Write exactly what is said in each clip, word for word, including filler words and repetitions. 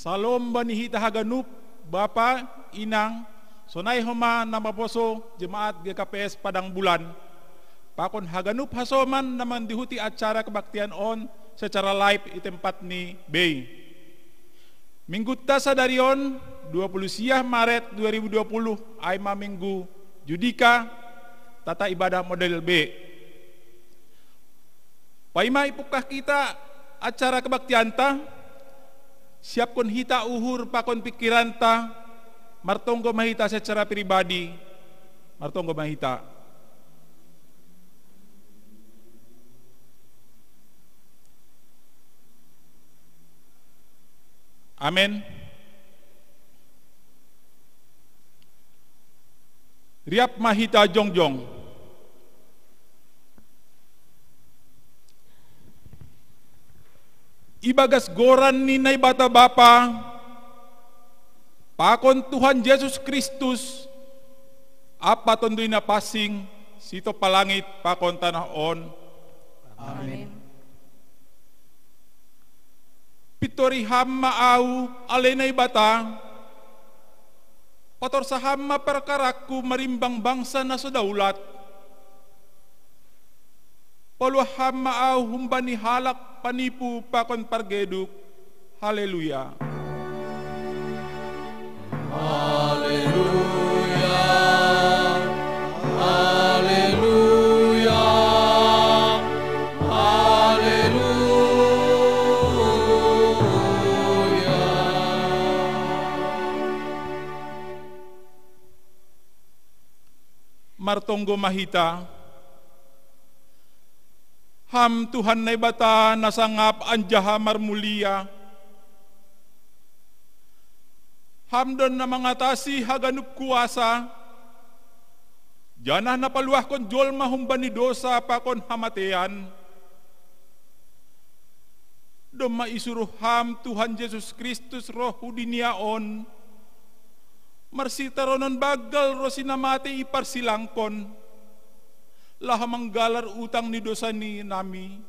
Talom bani hita haganup, Bapa, Inang, sonai homa na maposo jemaat G K P S Padang Bulan, pakon haganup hasoman na mandihuti acara kebaktian on secara live i tempat ni bei. Minggu ta sadari on, dua puluh siah Maret dua ribu dua puluh, ai ma minggu Judika, tata ibadah model B. Paima ipungkah kita acara kebaktianta, siapkon hita uhur pakon pikiranta, martonggo ma hita secara pribadi, martonggo ma hita. Amen. Riap ma hita jongjong. Ibagas goran ni Naibata Bapa, pakon Tuhan Jesus Kristus, ampa Tonduy Napansing, sitompa langit pakon tanah on. Amen. Pintori Ham ma ahu, ale Naibata, patorsa Ham ma perkaraku marimbang bangsa na so daulat. Paluah Ham ma ahu humbani halak panipu pakon pargeduk. Haleluya. Haleluya, haleluya, haleluya. Martonggo ma hita. Ham Tuhan Naibata na sangap anjaha marmulia. Ham do na mangatasi haganup kuasa, janah na paluahkon jolma humbani dosa pakon hamatean. Domma isuruh Ham Tuhan Jesus Kristus roh hu dunia on, marsitaronon banggal ronsi na matei iparsilangkon, laho manggalar utang ni dosa ni nami.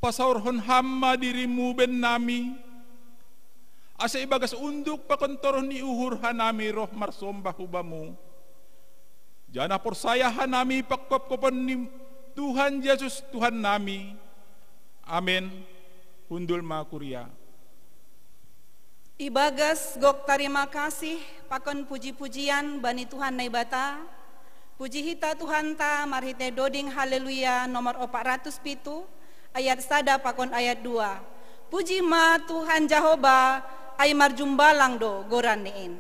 Pasaorhon Ham ma dirimu bennami, ase ibagas unduk pakon toroh ni uhur hanami roh marsombah hu Bamu. Janah porsaya hanami panghophopon ni Tuhan Jesus Tuhan nami. Amen. Hundul ma kuria. Ibagas gok tarima kasih pakon puji-pujian bani Tuhan Naibata, puji hita Tuhanta marhitei doding Haleluya nomor opat ratus pitu, ayat sada pakon ayat dua. Puji ma Tuhan Jahowa, ai marjumbalang do goran ni in.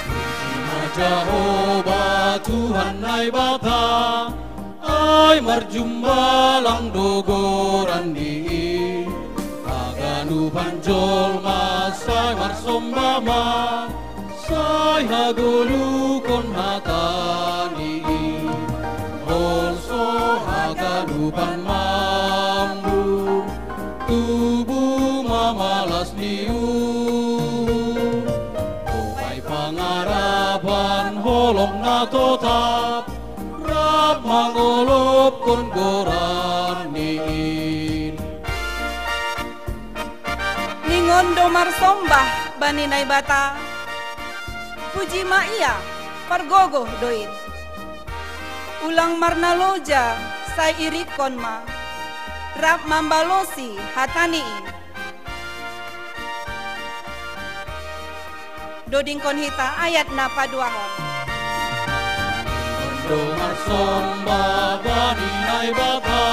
Puji ma Jahowa Tuhan Naibata, ai marjumbalang do goran ni i. Haganupan jolma sai marsombah ma, sai hagolukon hata ni i. Holso haganupan mambu, tubu ma malas ni uhur. Dob ai pangarapan holong na totap, rap mangolopkon goran ni in. Ningon do marsombah bani Naibata. Puji ma Ia, pargogoh do in. Ulang marnaloja, sai irikkon ma, rap mambalosi hata ni in. Dodingkon hita ayat na paduahon. Dohot marsombah bani Naibata,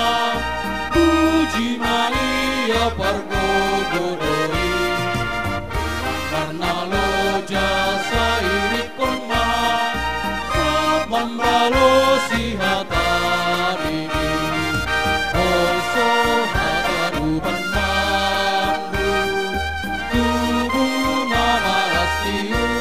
puji ma Ia, pargogoh do i. Karna loja sai irikkon ma, rap mambalosi hata ni i. Holso haganupan mambu, tubu ma malas ni uhur.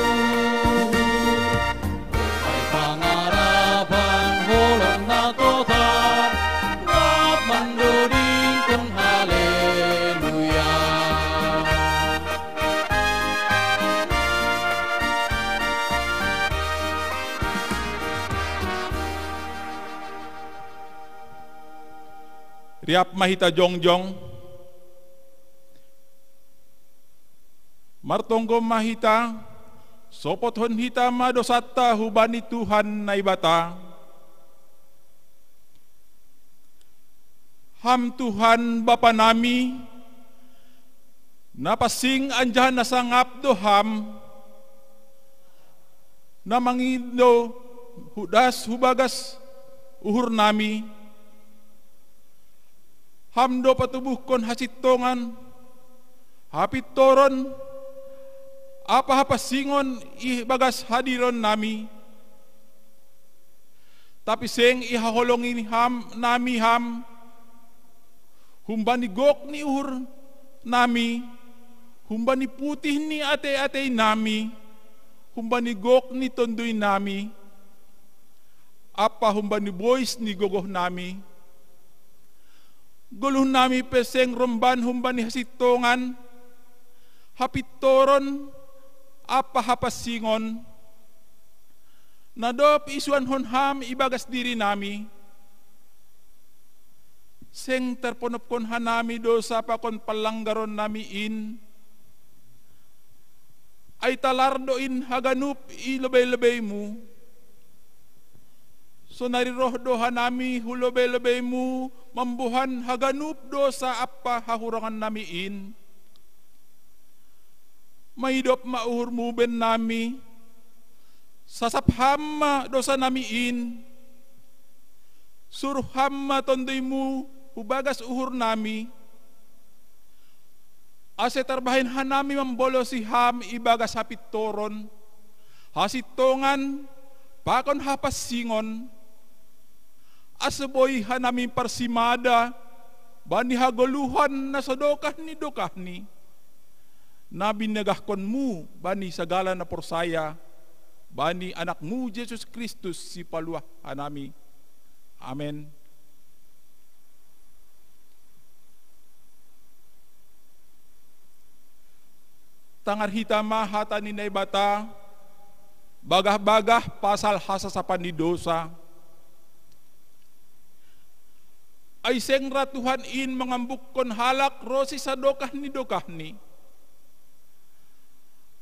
Riap ma hita jongjong. Martonggo ma hita, sopothon hita ma dosanta hubani Tuhan Naibata. Ham Tuhan Bapa nami, na pansing anjaha na sangap do Ham, na mangindo hudas hubagas uhur nami, Ham do patubuhkon hasintongan, hapintoron, ampa hapansingon ibagas hadiron nami. Tapi seng ihaholongi Ham nami Ham, humbani gok ni uhur nami, humbani putih ni atei-atei nami, humbani gok ni tonduy nami, ampa humbani bois ni gogoh nami. Goluh nami pe seng romban humbani hasintongan, hapintoron, ampa hapansingon, na dob isuankon Ham ibagas diri nami. Seng tarponopkon hanami dosa pakon panlanggaron nami in, ai talar do in haganup i lobei-lobeiMu. Sonari roh do hanami hu lobei-lobeiMu mamboan haganup dosa ampa hahurangan nami in. Maidop ma uhurMu bennami, sasap Ham ma dosa nami in, suruh Ham ma TonduyMu hu bagas uhur nami, ase tarbahen hanami mambalosi Ham ibagas hapintoron, hasintongan, pakon hapansingon, ase boi hanami parsimada bani hagoluhan na so dokah ni dokahni, na binagahkonMu bani sagala na porsaya bani AnakMu Jesus Kristus, Sipaluah hanami. Amen. Tangar hita ma hata ni Naibata, bagah-bagah pasal hasasapan ni dosa. Ai seng ra Tuhan in mangambukkon halak ronsi sadokah ni dokahni.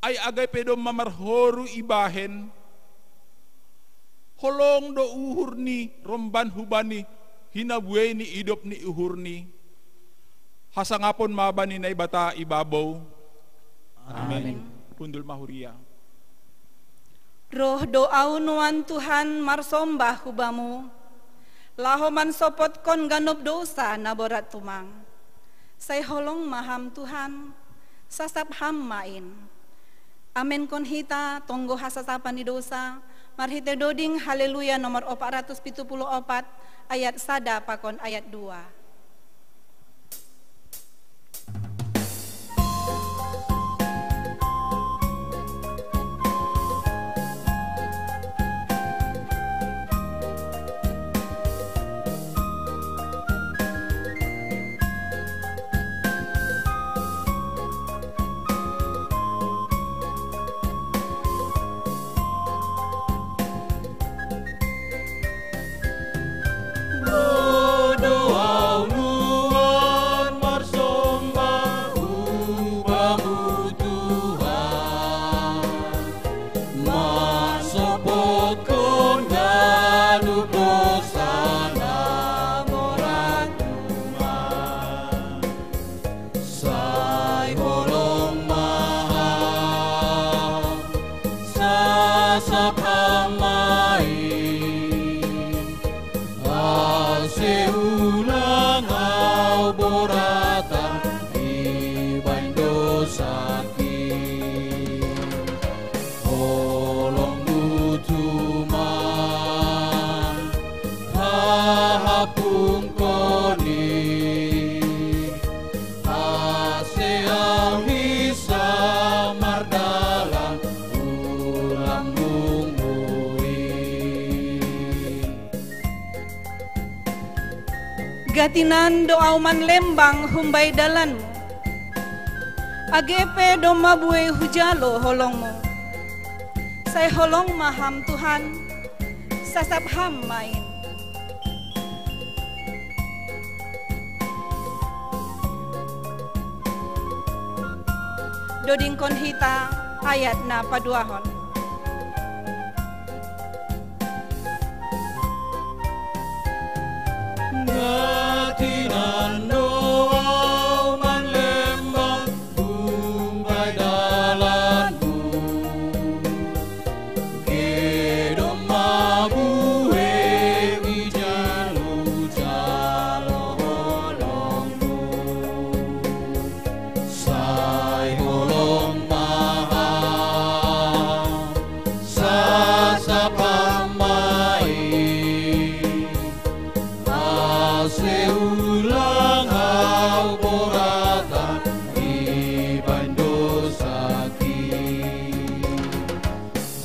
Ai agai pe domma marhoru ibahen, holong do uhurni romban hubani hinabuei ni idop ni uhurni. Hasangapon ma bani Naibata i babou. Amen. Amen. Hundul ma huria. Roh do ahu nuan Tuhan marsombah hu Bamu, laho mansopotkon ganup dousa na borat tumang. Sai holong ma Ham Tuhan, sasap Ham ma in. Amenkon hita tonggo hasasapan ni dousa marhitei doding Haleluya nomor opat ratus pitu puluh opat, ayat sada pakon ayat dua. Gatinan do ahu manlembang humbani dalanMu, age pe domma buei hujalo holongMu. Sai holong ma Ham Tuhan, sasap Ham ma in. Dodingkon hita ayat na paduahon. Ngati nando au manlembang, bungkai dalanmu. Gedong mabue mijalo jalo holongmu. Sai holong maha sasapamai. Ase ulang au borata iban dosaki.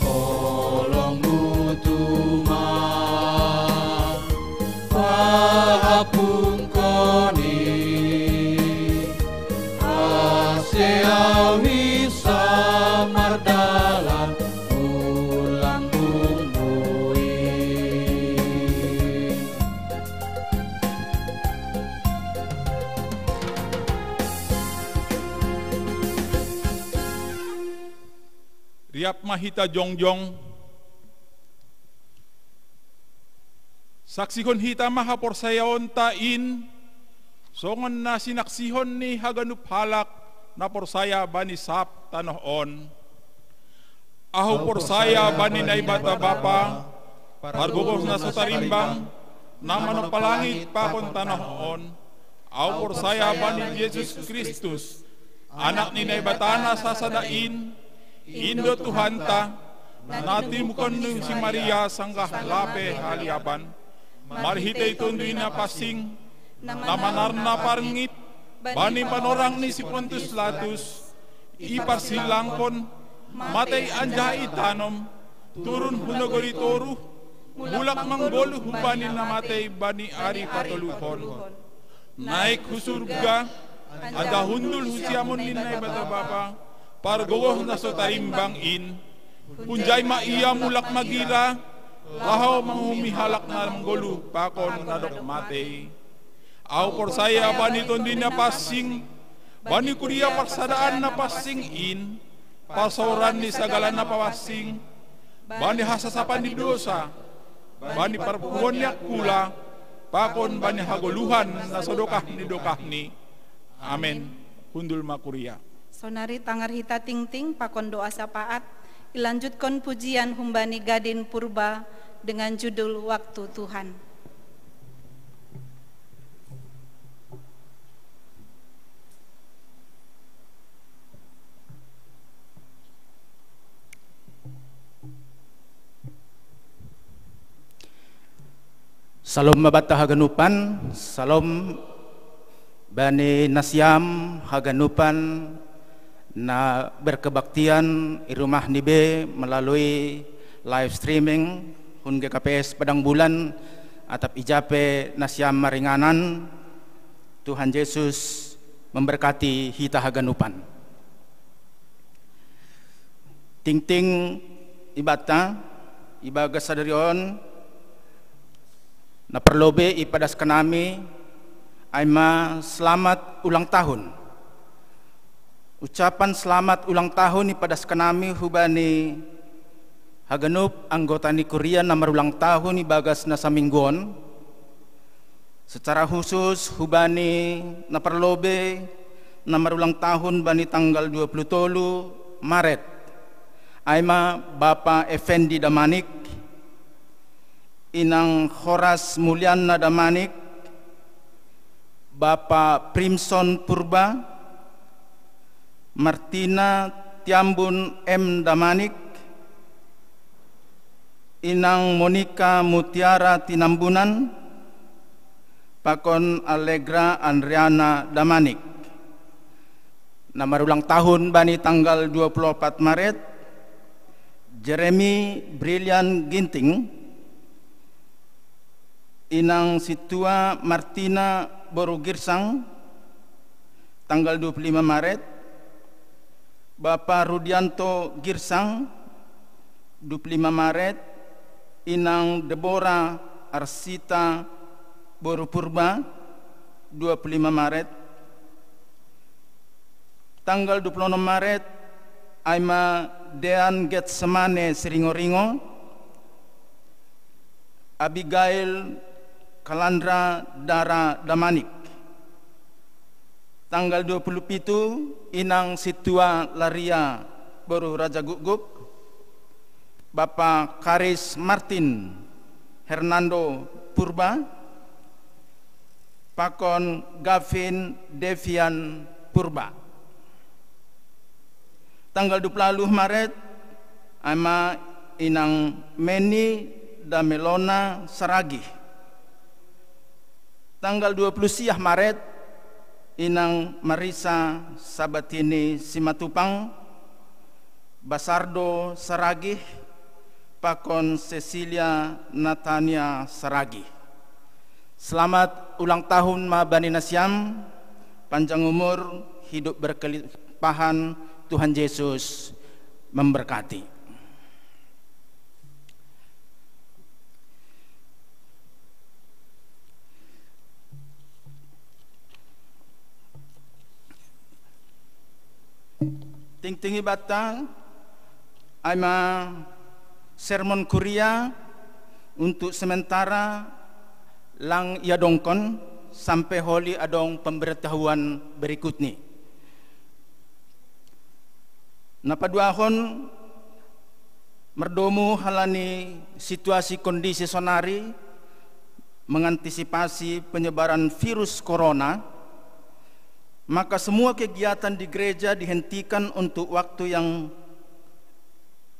Holongmu tuma pahapungkoni. Ase au hisa mardalan ulang bumbui. Riap ma hita jongjong. Saksihon hita ma haporsayaonta in, songon na sinaksihon ni haganup halak na porsaya bani sab tanoh on. Ahu porsaya bani Naibata Bapa, pargogoh na so tarimbang, na manompa langit pakon tanoh on. Ahu porsaya bani Jesus Kristus, Anak ni Naibata na sasada in, in do Tuhanta, na tinubuhon ni si Maria sanggah lape haliapan, marhitei Tonduy Napansing, na manarna parngit bani panorang ni si Pontius Pilatus, iparsilangkon, matei anjaha itanom, turun hu nagori toruh, mulak manggoluh humbani na matei bani ari patoluhon. Naik hu surga, anjaha hundul hu siamun ni Naibata Bapa, pargogoh na so tarimbang in. Hunjai ma Ia mulak magira, laho manguhumi halak na manggoluh pakon na dob matei. Ahu porsaya bani Tonduy Napansing, bani kuria parsadaan na pansing in, parsaoran ni sagala na papansing, bani hasasapan ni dosa, bani parpuhoon ni angkula, pakon bani hagoluhan na so dokah ni dokahni. Amen. Hundul ma kuria. Sonari tangar hita tingting pakon doa syafaat, ilanjutkon pujian humbani Gading Purba dengan judul Waktu Tuhan. Salom ma banta haganupan, salom bani nasiam haganupan na berkebaktian i rumahni be melalui live streaming hun G K P S Padang Bulan, atap ija pe nasiam maringanan. Tuhan Yesus memberkati hita haganupan. Tingting ibanta, ibagas sadari on, na parlobei ipadaskan hami, ai ma selamat ulang tahun. Ucapan selamat ulang tahun ipadaskan hami hubani haganup anggota ni kuria na marulang tahun ibagas na saminggu on. Secara khusus hubani na parlobei na marulang tahun bani tanggal dua puluh tolu Maret. Ai ma Bapa Effendi Damanik, Inang Horas Mulyana Damanik, Bapa Primson Purba, Martina Tiambun M Damanik, Inang Monica Mutiara Tinambunan, pakon Allegra Andriana Damanik. Na marulang tahun bani tanggal dua puluh opat Maret, Jeremy Brilliant Ginting, Inang Situa Martina boru Girsang, tanggal dua puluh lima Maret, Bapa Rudianto Girsang, dua puluh lima Maret, Inang Debora Arsita boru Purba, dua puluh lima Maret, Tanggal dua puluh enam Maret, ai ma Dean Getsemane Siringo-ringo, Abigail Kalandra Dara Damanik. Tanggal dua puluh pitu, Inang Situa Laria Boru Raja Gugup, Bapa Karis Martin Hernando Purba, pakon Gavin Devian Purba. Tanggal dua puluh Maret, ai ma Inang Meni Damelona Saragih. Tanggal dua puluh siah Maret, Inang Marisa Sabatini Simatupang, Basardo Saragih, pakon Cecilia Natania Saragih. Selamat ulang tahun ma bani nasiam, panjang umur, hidup berkelimpahan, Tuhan Yesus memberkati. Tingting Ibata, ai ma sermon kuria untuk sementara lang ia dongkon sampai holi adong pemberitahuan berikutnya. Napaduahon, merdomu halani situasi kondisi sonari mengantisipasi penyebaran virus corona, maka semua kegiatan di gereja dihentikan untuk waktu yang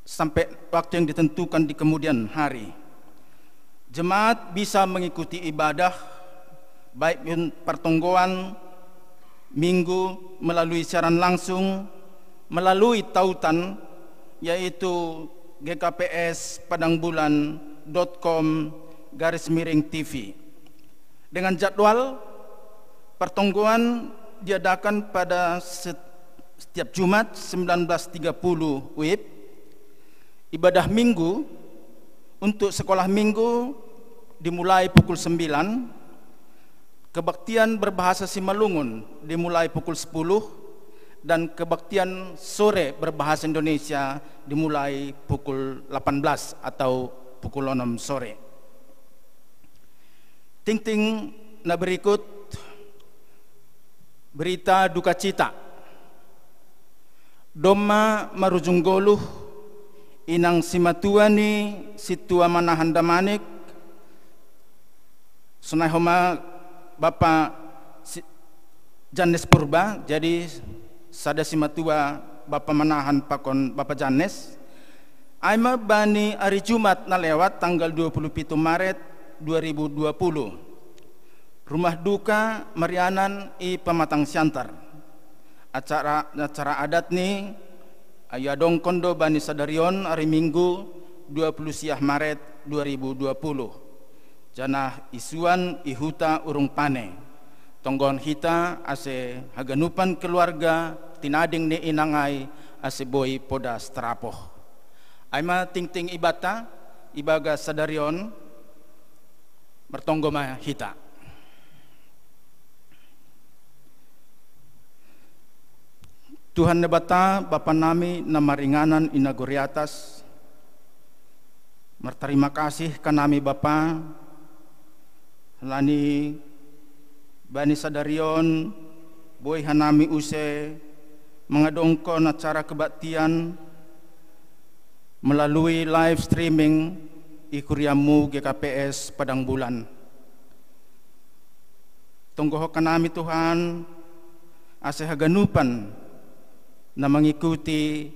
sampai waktu yang ditentukan di kemudian hari. Jemaat bisa mengikuti ibadah baik pertonggoan minggu melalui siaran langsung melalui tautan, yaitu G K P S padangbulan dot com garis miring T V. Dengan jadwal pertonggoan diadakan pada setiap Jumat sembilan belas tiga puluh W I B. Ibadah minggu untuk sekolah minggu dimulai pukul sembilan, kebaktian berbahasa Simalungun dimulai pukul sepuluh, dan kebaktian sore berbahasa Indonesia dimulai pukul delapan belas atau pukul enam sore. Tingting na berikut, berita duka cita. Domma marujung goluh, Inang Simatua ni Situa Manahan Damanik, sonai homa Bapa si, Janes Purba, jadi sada simatua Bapa Manahan pakon Bapa Janes. Ai ma bani ari Jumat na lewat tanggal dua puluh pitu Maret dua ribu dua puluh. Rumah duka marianan i Pamatang Siantar. Acara, acara adat ni ia dongkon do bani sadarion ari Minggu dua puluh siah Maret dua ribu dua puluh. Janah isuan i huta Urung Pane. Tonggohon hita ase haganupan keluarga tinading ni inang ai ase boi podas tarapoh. Ai ma tingting Ibata, ibagas sadarion, martonggo ma hita. Tuhan Naibata, Bapa nami na maringanan i nagori atas, martarima kasih hanami Bapa, halani bani sadarion boi hanami use mangadongkon acara kebaktian melalui live streaming i kuriamu G K P S Padang Bulan. Tonggohon hanami Tuhan, ase haganupan na mangikuti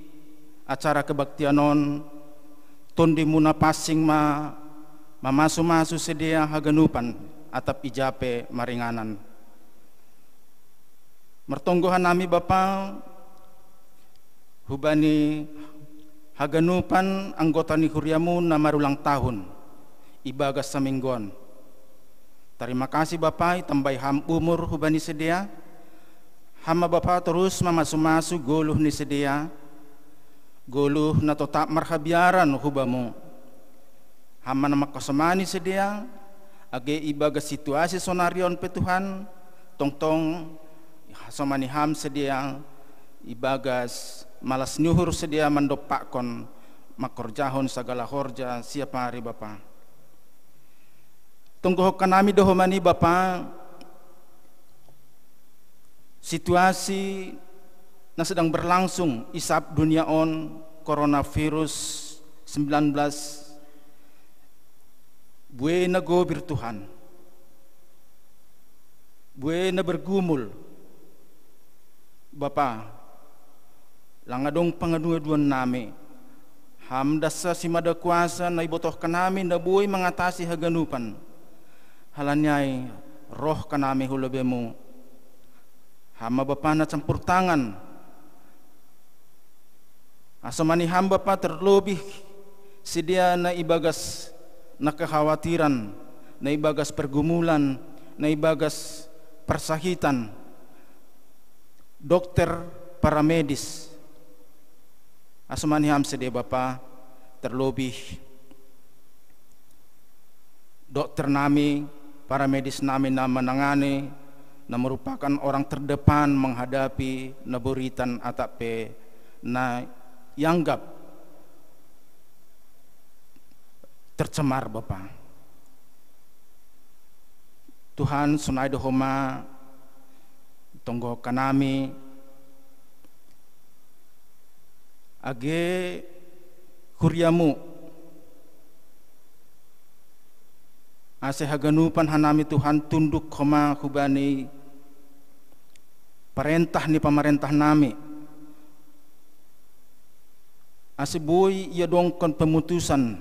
acara kebaktian on, Tondimu na pansing ma mamasu-masu sidea haganupan atap ija pe maringanan. Martonggo hanami Bapa, hubani haganupan anggota ni huriamu na marulang tahun ibagas saminggu on. Tarima kasih Bapa, itambai Ham umur hubani sidea. Ham ma Bapa torus mamasu-masu goluh ni sidea, goluh na totap marhabiaran hubamu. Ham ma na mangkasomani sidea, age ibagas situasi sonari on pe Tuhan, tongtong hasomani Ham sidea, ibagas malas ni uhur sedia mandopakkon mangkorjahon sagala horja siap ari Bapa. Tonggohon hanami do homani Bapa, situasi na sedang berlangsung isap dunia on, coronavirus sembilan belas, buena gobir Tuhan, buena bergumul. Bapa, lang adong pangaduaduan nami. Ham dasa simada kuasa na ibotoh hanami na boi mangatasi haganupan. Halaniai roh hanami hulebemu. Hama Bapa na campur tangan. Asomani ham Bapa terlebih sedia na ibagas na kekhawatiran, na ibagas pergumulan, na ibagas persahitan. Dokter, paramedis. Asomani ham sedia Bapa, terlebih dokter nami, paramedis nami na menangani, na merupakan orang terdepan menghadapi na buritan atap pe na ianggap tercemar Bapa. Tuhan, sonai do homa tonggohon hanami age kuriamu, ase haganupan hanami Tuhan tunduk homa hubani parentah ni pamarentah nami, ase boi iadongkon pemutusan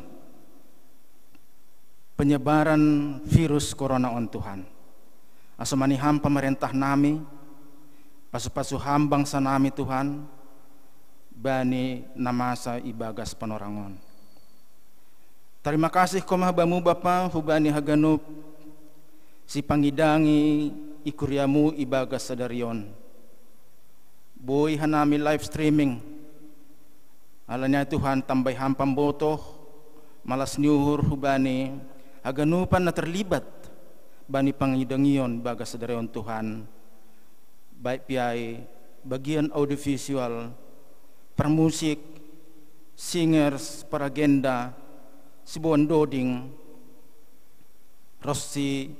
penyebaran virus corona on Tuhan. Asomani ham pamarentah nami, pasupasu ham bangsa nami Tuhan, bani na masa ibagas panorang on. Tarima kasih homa bamu Bapa hubani haganup sipangidangi i kuriamu ibagas sadari on. Boi hanami live streaming. Alani ai Tuhan tambai ham pambotoh, malas ni uhur hubani haganupan na terlibat bani pangidangion bagas sadari on Tuhan. Baik pe ai bagian audiovisual, parmusik, singers, paragenda, siboan doding, ronsi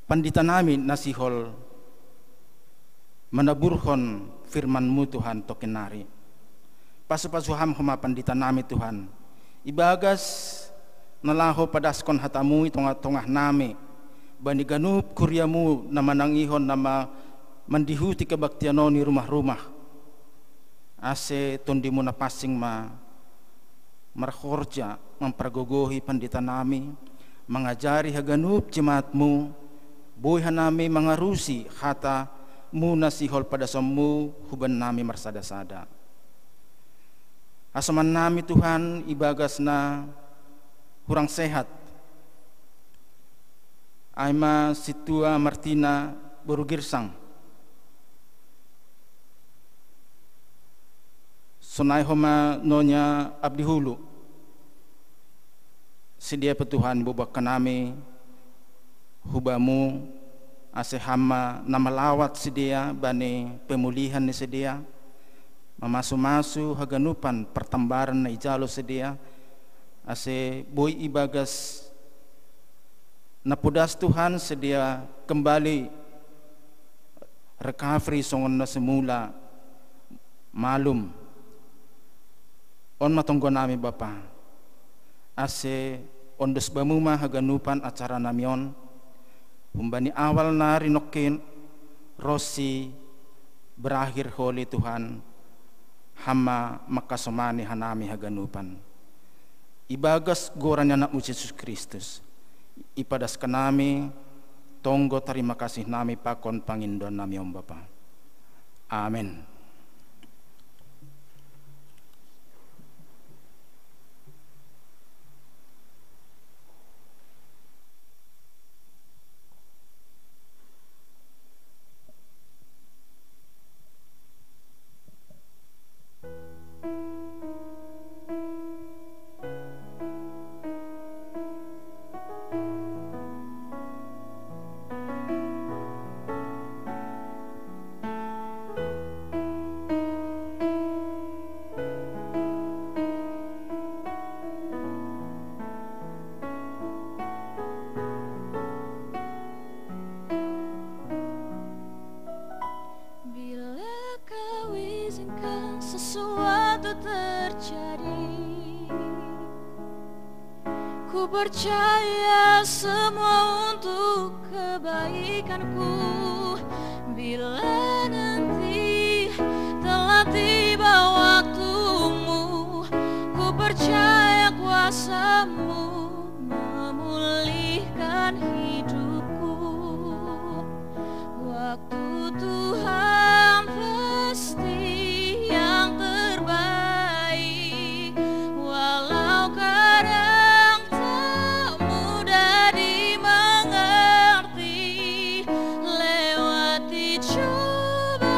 pandita nami na sihol manaburhon firmanmu Tuhan tokin nari. Pasupasu ham homa pandita nami Tuhan. Ibagas na laho padaskon hatamu i tongah-tongah nami, bani ganup kuriamu na manangihon na ma-, mandihuti kebaktian on i rumah-rumah. Ase tondimu na pansing ma marhorja, mampargogohi pandita nami, mangajari haganup jemaatmu, boi hanami mangarusi hatamu na sihol padasonmu huban nami marsada-sada. Asoman nami Tuhan ibagas na hurang sehat, ai ma sintua Martina boru Girsang. Sonai homa nonya abdi hulu. Sedia pe Tuhan ibotohon nami hubamu, ase ham ma na malawat sedia bani pemulihan ni sedia, mamasu-masu haganupan partambaran na ijalo sedia, ase boi ibagas na podas Tuhan sedia kembali recovery songon na semula, malum. On ma tonggo nami Bapa, ase ondos bamu ma haganupan acara nami on, humbani awal nari nongkin ronsi berakhir holi Tuhan, ham ma mangkasomani hanami haganupan. Ibagas goran ni Anakmu Jesus Kristus, ipadas hanami tonggo tarima kasih nami pakon pangindo nami on Bapa. Amen. Percaya semua untuk kebaikanku. Bila nanti telah tiba waktumu, ku percaya kuasamu memulihkan hidupku. Waktu Tuhan pasti yang terbaik, walau kadang tak mudah dimengerti. Lewati cobaan,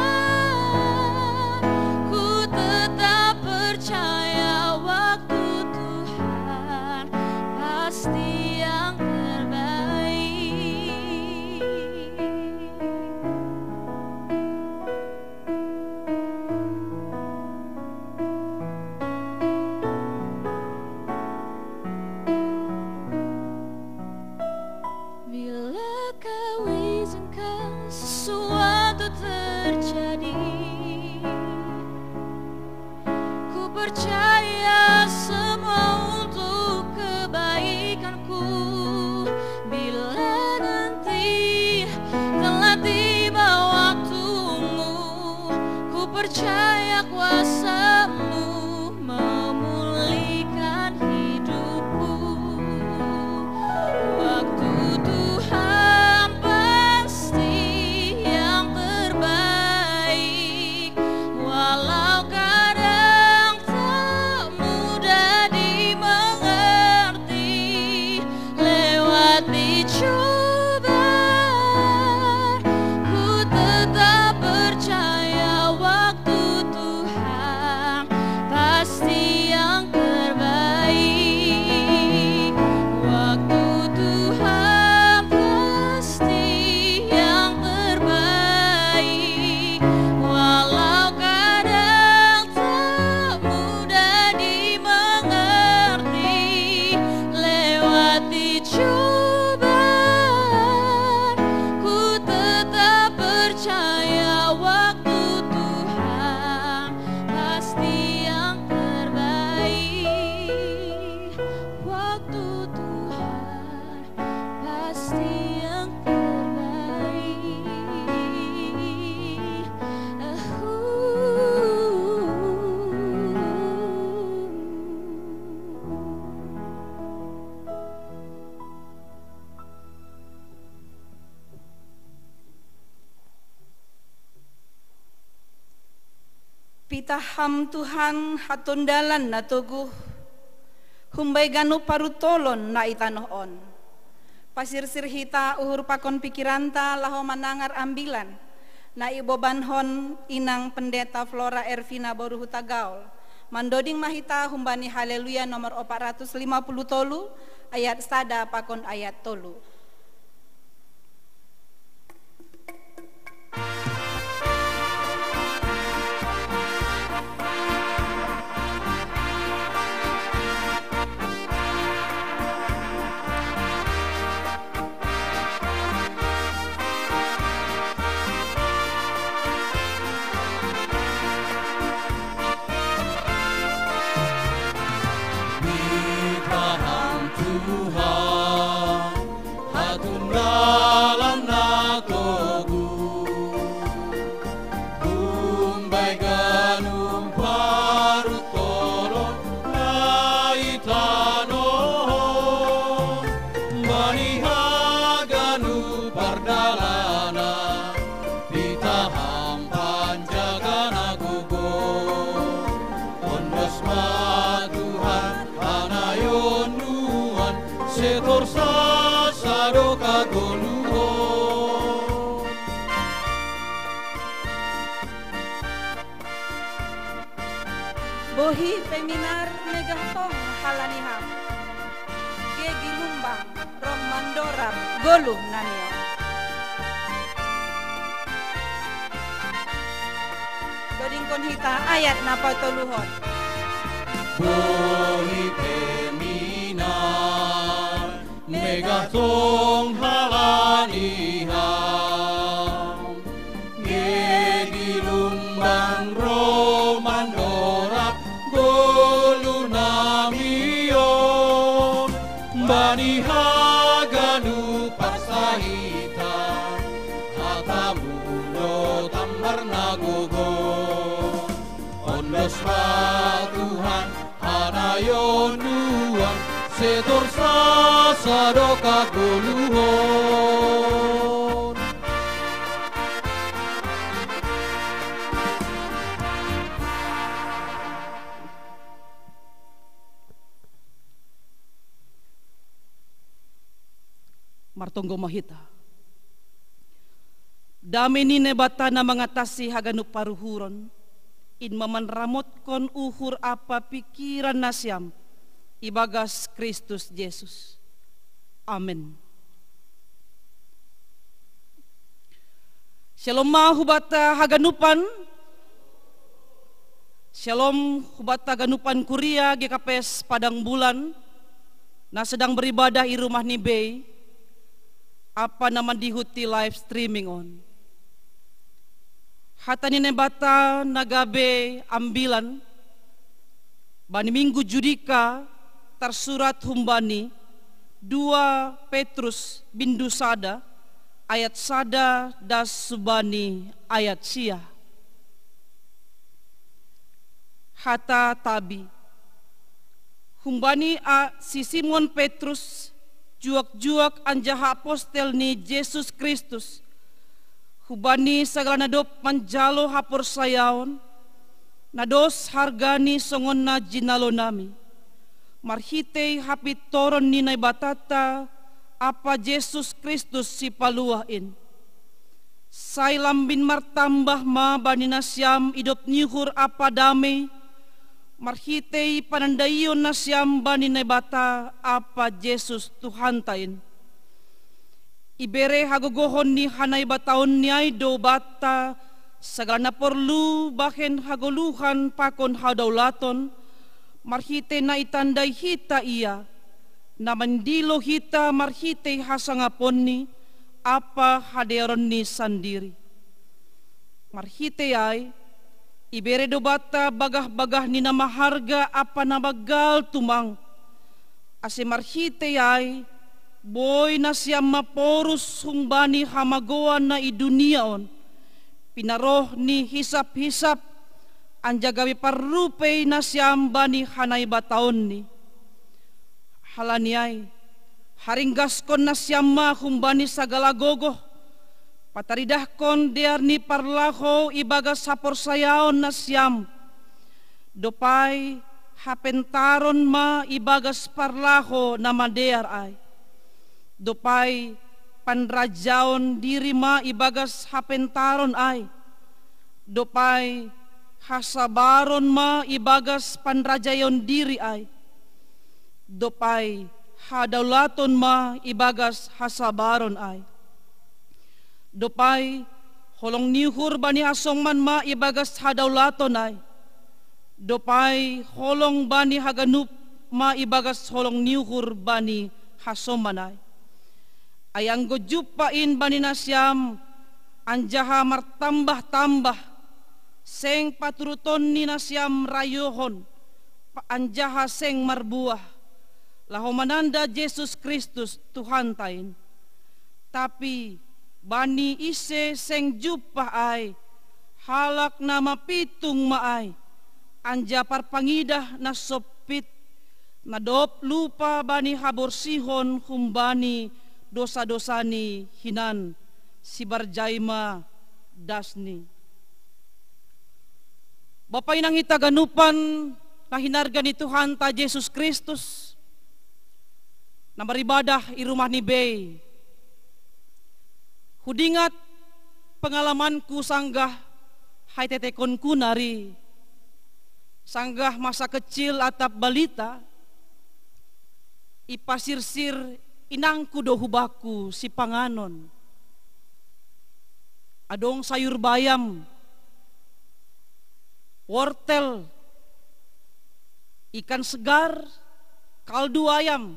ku tetap percaya waktu Tuhan pasti yang terbaik. Bila kau izinkan sesuatu terjadi, ku percaya semua untuk kebaikanku. Bila nanti telah tiba waktumu, ku percaya kuasamu memulihkan hidupku. Waktu Tuhan pasti yang terbaik, walau kadang tak mudah dimengerti. Lewati cobaan, ku tetap percaya waktu Tuhan pasti yang terbaik. Waktu Tuhan pasti yang terbaik, walau kadang tak mudah dimengerti. Lewati cobaan, ku tetap percaya waktu Tuhan pasti yang terbaik. Waktu Tuhan pasti yang terbaik. Pitaham Tuhan hatun dalan na toguh, humbai ganup parutolon na i tanoh on. Pasirsir hita uhur pakon pikiranta laho manangar ambilan na ibobanhon Inang Pendeta Flora Ervina boru Hutagaol. Mandoding ma hita humbani Haleluya nomor opat ratus lima puluh tolu, ayat sada pakon ayat tolu. Pitaham Tuhan, hatun dalan na toguh, humbai ganup parutolon na i tanoh on, humbani haganup pardalanan, pitaham panjagaan na gogoh. Ondos ma Tuhan hanayon nuan, sai torus sadok hagoluhon. Bohi pe minar megah tong halani ham, gegi lumbang ro mandorab goluh nami on. Dodingkon hita ayat na patoluhon. Bohi pe minar megah tong halani ham, gegi lumbang ro mandorab goluh nami on. Bani haganupan sahita, hatamu do tambar na gogo. Ondos ma Tuhan hanayon nuan, setor sasa do kagoluhon. Martonggo ma hita. Dame ni Naibata na mangatasi haganup paruhuron, in ma manramotkon uhur ampa pingkiran nasiam ibagas Kristus Jesus. Amen. Shalom ma hubata haganupan. Shalom hubata haganupan kuria G K P S Padang Bulan na sedang beribadah i rumah ni bei, ampa na mandihuti live streaming on. Hata ni Naibata na gabe ambilan bani minggu Judika tarsurat humbani dua Petrus bindu sada ayat sada das subani ayat sia. Hata tabi. Humbani a si Simon Petrus, juak-juak anjaha apostel ni Jesus Kristus, hubani sagala na dob manjalo haporsayaon, na dos hargani songon na jinalonami, marhitei hapintoron ni Naibatanta ampa Jesus Kristus Sipaluah in. Sai lambin martambah ma bani nasiam idop ni uhur ampa damei, marhitei panandaion nasiam bani Naibata ampa Jesus Tuhanta in. Ibere hagogohon ni hanaibataonni ai do banta sagala na porlu bahen hagoluhan pakon hadaulaton, marhitei na itandai hita Ia, na mandilo hita marhitei hasangaponni ampa hadearonni sandiri. Marhitei ai, ibere do banta bagah-bagah ni na maharga ampa na banggal tumang, ase marhitei ai boi nasiam maporus humbani hamagoan na i dunia on, pinaroh ni hisap-hisap, anjaha gabe parrupei nasiam bani hanaibataonni. Halani ai, haringgaskon nasiam ma humbani sagala gogoh, pataridahkon dear ni parlahou ibagas haporsayaon nasiam. Dob ai hapentaron ma ibagas parlahou na madear ai. Dob ai panrajaon diri ma ibagas hapentaron ai. Dob ai hasabaron ma ibagas panrajaon diri ai. Dob ai hadaulaton ma ibagas hasabaron ai. Dob ai holong ni uhur bani hasoman ma ibagas hadaulaton ai. Dob ai holong bani haganup ma ibagas holong ni uhur bani hasoman ai. Ai anggo jumpah in bani nasiam, anjaha martambah-tambah, seng paturutonni nasiam rayohon, anjaha seng marbuah, laho mananda Jesus Kristus Tuhanta in. Tapi bani ise seng jumpah ai, halak na mapitung ma ai, anjaha parpangidah na sompit, na dob lupa bani haborsihon humbani dosa-dosani hinan, sibarjai ma dasni. Bapa inang hita ganupan na hinarga ni Tuhanta Jesus Kristus, na maribadah i rumah ni bei. Hudingat pengalamanku sanggah haitetekonku nari, sanggah masa kecil atap balita, ipasirsir inangku do hubakku sipanganon. Adong sayur bayam, wortel, ikan segar, kaldu ayam,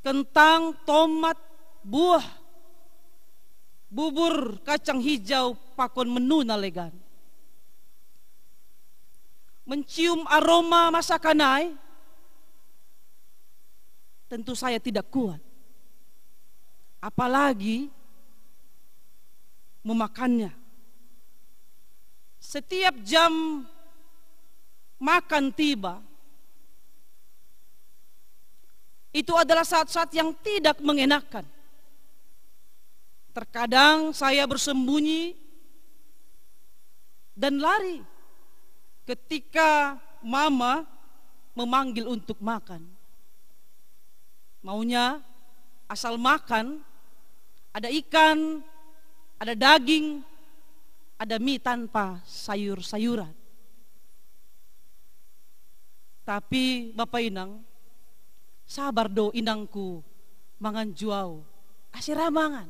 kentang, tomat, buah, bubur kacang hijau pakon menu na legan. Mencium aroma masakan ai, Tentu saya tidak kuat, apalagi memakannya. Setiap jam makan tiba, itu adalah saat-saat yang tidak mengenakan. Terkadang saya bersembunyi dan lari ketika mama memanggil untuk makan. Maunya asal makan, ada ikan, ada daging, ada mie tanpa sayur-sayuran. Tapi Bapak Inang, sabar do inangku mangan juau, asera mangan.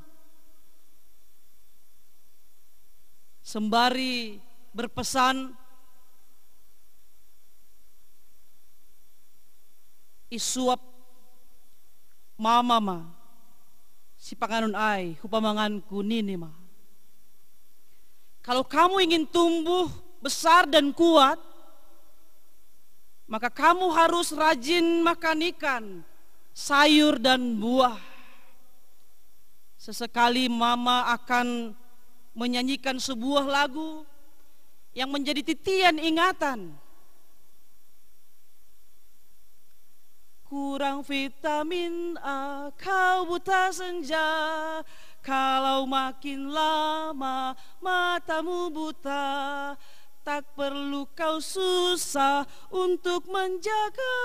Sembari berpesan, isuap mama ma sipanganon ai hu pamanganku nini ma. Kalau kamu ingin tumbuh besar dan kuat, maka kamu harus rajin makan ikan, sayur dan buah. Sesekali mama akan menyanyikan sebuah lagu yang menjadi titian ingatan. Kurang vitamin A, kau buta senja. Kalau makin lama matamu buta, tak perlu kau susah untuk menjaga.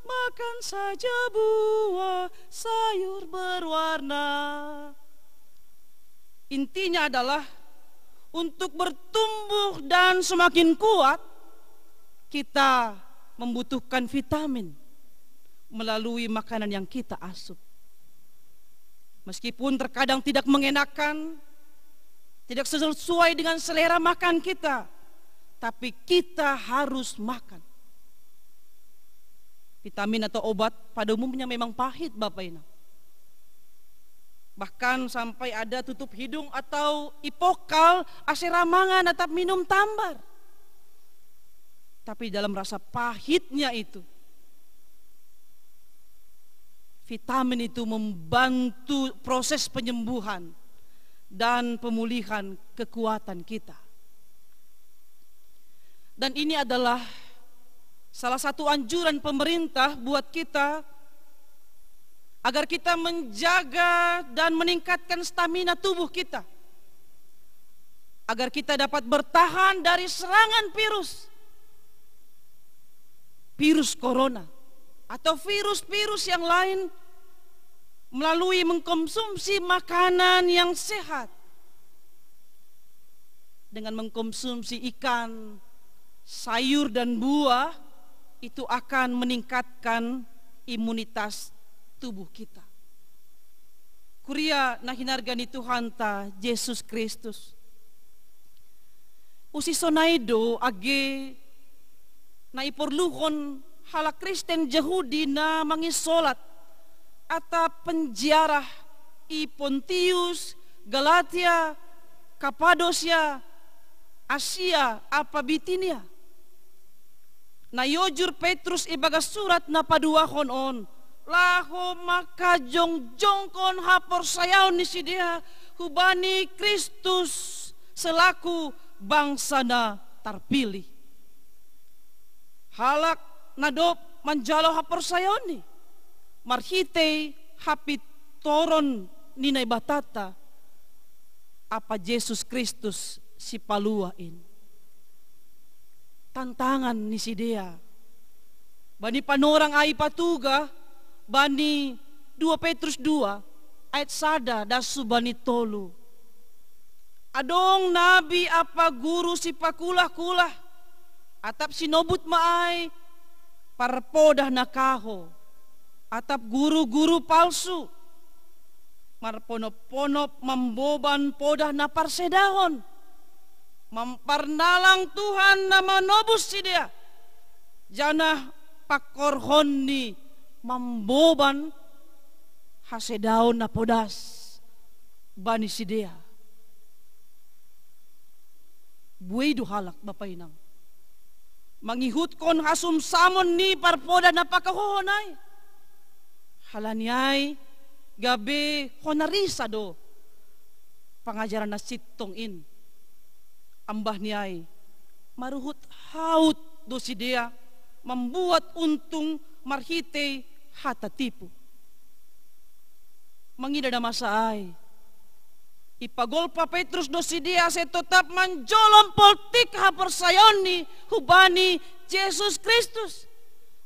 Makan saja buah, sayur berwarna. Intinya adalah untuk bertumbuh dan semakin kuat, kita membutuhkan vitamin melalui makanan yang kita asup. Meskipun terkadang tidak mengenakan, tidak sesuai dengan selera makan kita, tapi kita harus makan. Vitamin atau obat pada umumnya memang pahit, Bapak Inang. Bahkan sampai ada tutup hidung atau ipokal asera mangan atap minum tambar. Tapi dalam rasa pahitnya itu, vitamin itu membantu proses penyembuhan dan pemulihan kekuatan kita. Dan ini adalah salah satu anjuran pemerintah buat kita, agar kita menjaga dan meningkatkan stamina tubuh kita, agar kita dapat bertahan dari serangan virus, virus corona, atau virus-virus yang lain, melalui mengkonsumsi makanan yang sehat. Dengan mengkonsumsi ikan, sayur, dan buah, itu akan meningkatkan imunitas tubuh kita. Kuria na hinarga ni Tuhanta Jesus Kristus, usisonai do age na iporluhon halak Kristen Jahudi na mangisolat atap penjarah i Pontius, Galatia, Kapadosia, Asia ampa Bitinia. Na iojur Petrus ibagas surat na paduahon on, laho mangkajongjongkon haporsayaon ni sidea hubani Kristus selaku bangsa na tarpilih. Halak na dob manjalo haporsayaonni marhitei hapintoron ni Naibatanta ampa Jesus Kristus Sipaluah in. Tantangan ni sidea bani panorang ai ipatuga bani dua Petrus dua ayat sada das hu bani tolu. Adong nabi ampa guru sipakulah-kulah, atap sinobut ma ai parpodah na kahou, atap guru-guru palsu, marponop-ponop mamboban podah na parsedahon, mamparnalang Tuhan na manobus sidea, janah pangkorhonni mamboban hasedaon na podas bani sidea. Buei do halak, Bapa Inang, mangihutkon hasumsamon ni parpodah na pakahohon ai. Halaniai gabe honarisa do pangajaran na sintong in. Ambah niai maruhut haut do sidea mambuat untung marhitei hata tipu. Mangida na masa ai, ipagolpa Petrus do sidea ase totap manjolom poltik haporsayaonni hubani Jesus Kristus,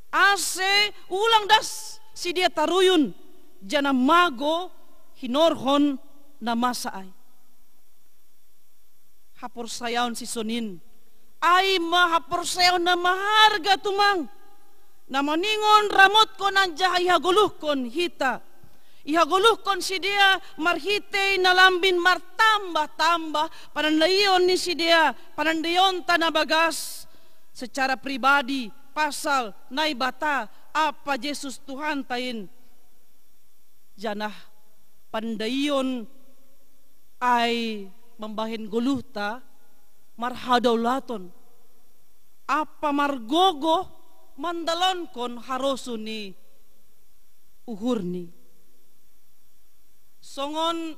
ase ulang das sidea taruyun, janah mago hinorhon na masa ai. Haporsayaon sisonin ai ma haporsayaon na maharga tumang, na maningon ramotkon anjaha ihagoluhkon hita. Ihagoluhkon sidea marhitei na lambin martambah-tambah panandaion ni sidea, panandaionta na bagas secara pribadi pasal Naibata ampa Jesus Tuhanta in. Janah pandaion ai mambahen goluhta marhadaulaton ampa margogoh mandalankon harosuh ni uhurni. Songon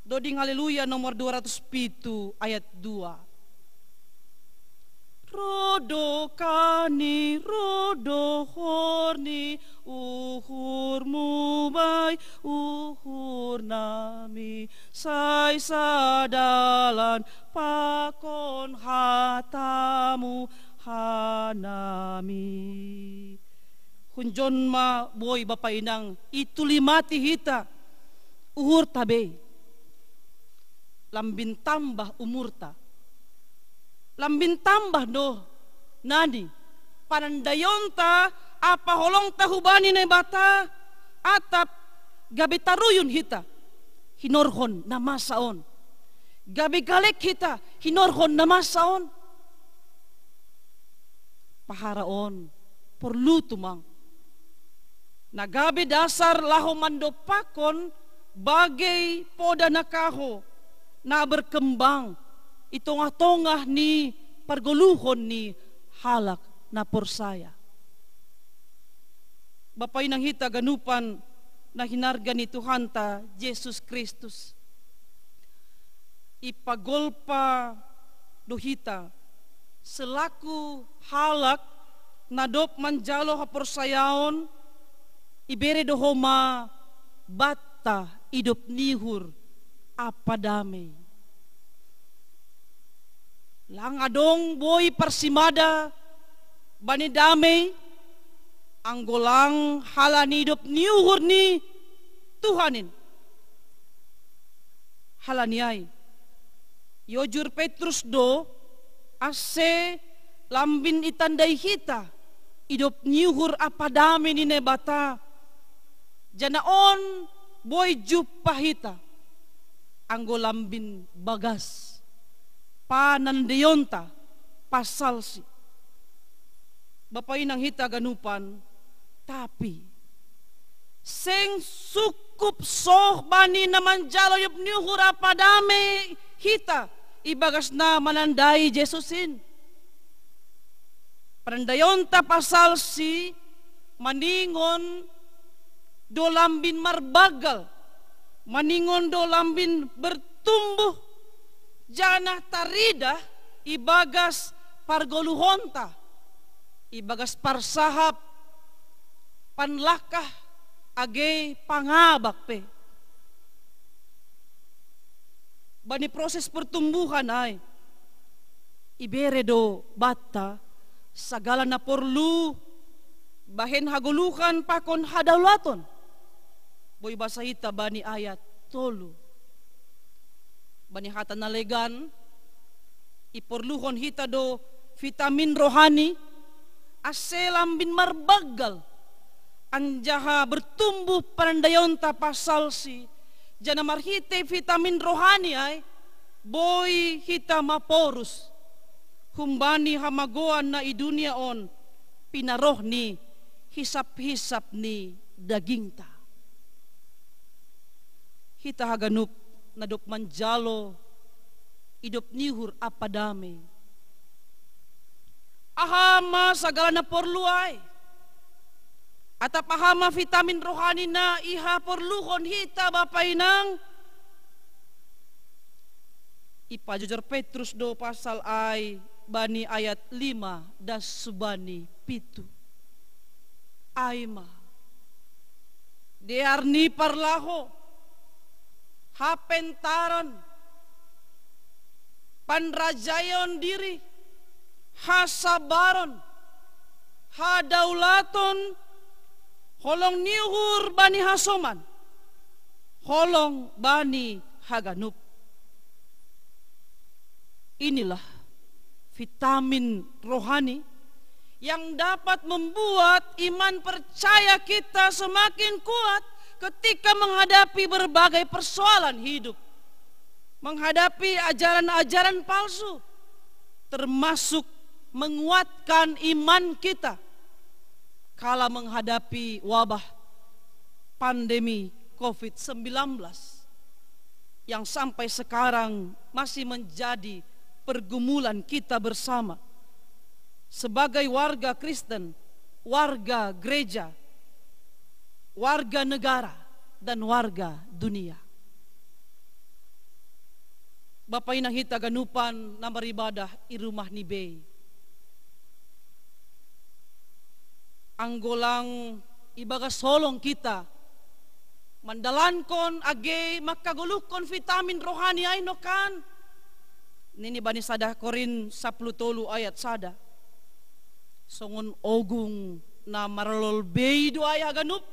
Doding Haleluya nomor dua ratus pitu ayat dua. Rodo kani, rodo horni, uhurmu bai uhur nami, sai sadalan pakon hatamu hanami. Hunjon ma boi bapa inang, itulimati hita uhurta be. Lambin tambah umurta. Lambin tambah do nani panandaionta ampa holongta hubani Naibata, atap gabe taruyun hita hinorhon na masa on. Gabe galek hita hinorhon na masa on. Pahara on porlu tumang, na gabe dasar laho mandompakkon bagei poda na kaho na berkembang i tongah-tongah ni pargoluhon ni halak na porsaya. Bapa inang hita ganupan na hinarga ni Tuhanta Jesus Kristus, ipagolpa do hita selaku halak na dob manjalo haporsayaon, ibere do homa banta idop ni uhur ampa damei. Lang adong boi parsimada bani damei, anggo lang halani idop ni uhur ni Tuhan in. Halani ai iojur Petrus do, ase lambin itandai hita idop ni uhur ampa damei ni Naibata, janah on boi jumpah hita anggo lambin bagas panandaionta pasalsi. Bapa inang hita ganupan, tapi seng sungkup soh bani na manjalo idop ni uhur ampa damei hita ibagas na manandai Jesus in. Panandaionta pasalsi maningon do lambin marbanggal, maningon do lambin bertumbuh, janah taridah ibagas pargoluhonta, ibagas parsahap, panlangkah age pangabak pe. Bani proses pertumbuhan ai ibere do banta sagala na porlu bahen hagoluhan pakon hadaulaton. Boi basa hita bani ayat tolu. Bani hata na legan, iporluhon hita do vitamin rohani ase lambin marbanggal anjaha bertumbuh panandaionta pasalsi, janah marhitei vitamin rohani ai boi hita maporus humbani hamagoan na i dunia on, pinaroh ni hisap-hisap ni dagingta. Hita haganup na dob manjalo idop ni uhur ampa damei, aha ma sagala na porlu ai? Atap aha ma vitamin rohani na ihaporluhon hita, Bapa Inang? Ipajojor Petrus do pasal ai bani ayat lima das subani pitu. Ai ma dear ni parlaho, hapentaron, panrajaion diri, hasabaron, hadaulaton, holong ni uhur bani hasoman, holong bani haganup. Inilah vitamin rohani yang dapat membuat iman percaya kita semakin kuat ketika menghadapi berbagai persoalan hidup, menghadapi ajaran-ajaran palsu, termasuk menguatkan iman kita kala menghadapi wabah pandemi covid sembilan belas yang sampai sekarang masih menjadi pergumulan kita bersama sebagai warga Kristen, warga gereja, warga negara, dan warga dunia. Bapa Inang hita ganupan na maribadah i rumah ni bei, anggo lang ibagas holong hita mandalankon age mangkagoluhkon vitamin rohani ai nongkan, nini bani sada Korin sapuluh tolu ayat sada, songon ogung na marlolol bei do ai haganup,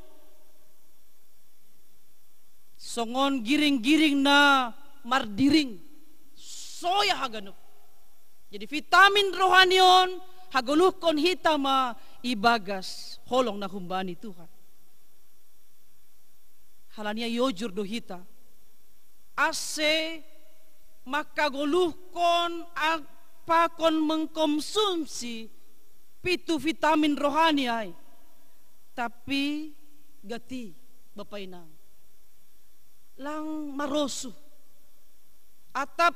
songon giring-giring na mardiring, soya haganup. Jadi vitamin rohani on hagoluhkon hita ma ibagas holong na humbani Tuhan. Halani ai iojur do hita ase mangkagoluhkon pakon mengkonsumsi pitu vitamin rohani ai. Tapi gati, Bapa Inang, lang marosuh atap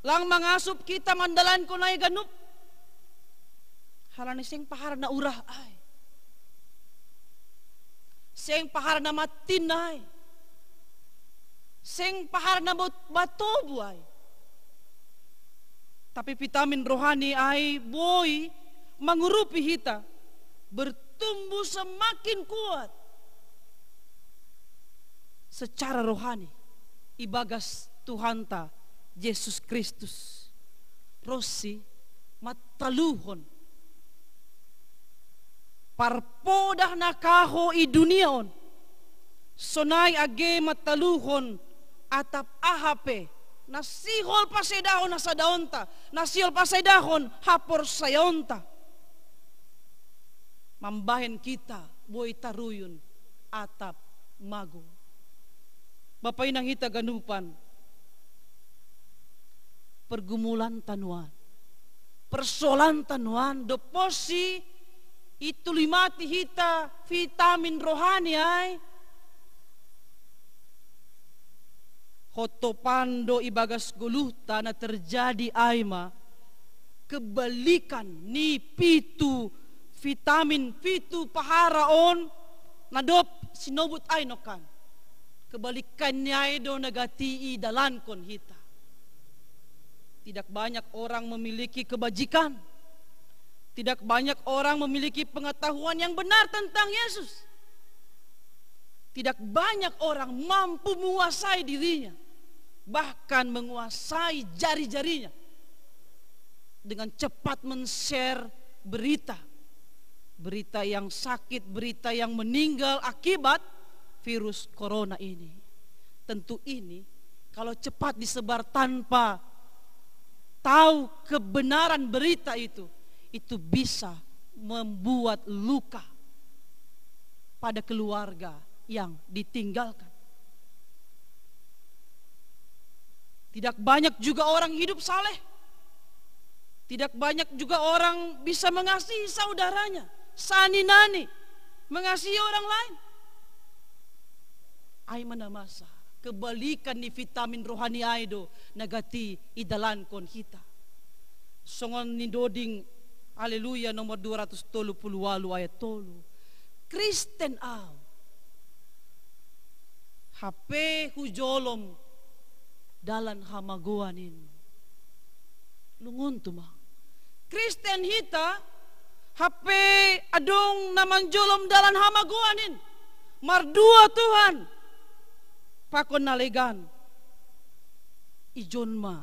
lang mangasup hita mandalankon ai ganup. Halani seng pahara na urah ai, seng pahara na mattin ai, seng pahara na batobu ai. Tapi vitamin rohani ai boi mangurupi hita bertumbuh semakin kuat secara rohani ibagas Tuhanta Jesus Kristus. Ronsi mataluhon parpodah na kaho i dunia on, sonai age mataluhon atap aha pe na sihol pasedahon hasadaonta, na sihol pasedahon haporsayaonta, mambahen hita boi taruyun atap mago. Bapa Inang hita ganupan, pergumulanta nuan, persoalanta nuan dob posi itulimati hita vitamin rohani ai. Hotopan do ibagas goluhta na terjadi ai ma kebalikan ni pitu vitamin, pitu pahara on na dob sinobut ai nongkan. Kebalikannya ai do na gati idalankon hita. Tidak banyak orang memiliki kebajikan. Tidak banyak orang memiliki pengetahuan yang benar tentang Yesus. Tidak banyak orang mampu menguasai dirinya, bahkan menguasai jari-jarinya dengan cepat men-share berita. Berita yang sakit, berita yang meninggal akibat virus corona ini. Tentu ini kalau cepat disebar tanpa tahu kebenaran berita itu, itu bisa membuat luka pada keluarga yang ditinggalkan. Tidak banyak juga orang hidup saleh. Tidak banyak juga orang bisa mengasihi saudaranya, saninani, mengasihi orang lain. Ai ma na masa, kebalikan ni vitamin rohani ai do na gati idalankon hita. Songon nidoding Haleluya nomor dua ratus tolu puluh walu ayat tolu. Kristen au, hape hujolom dalan hamagoan in. Lungun tu ma. Kristen hita, hape adong na manjolom dalan hamagoan in. Mardua Tuhan pakon na legan. Ijon ma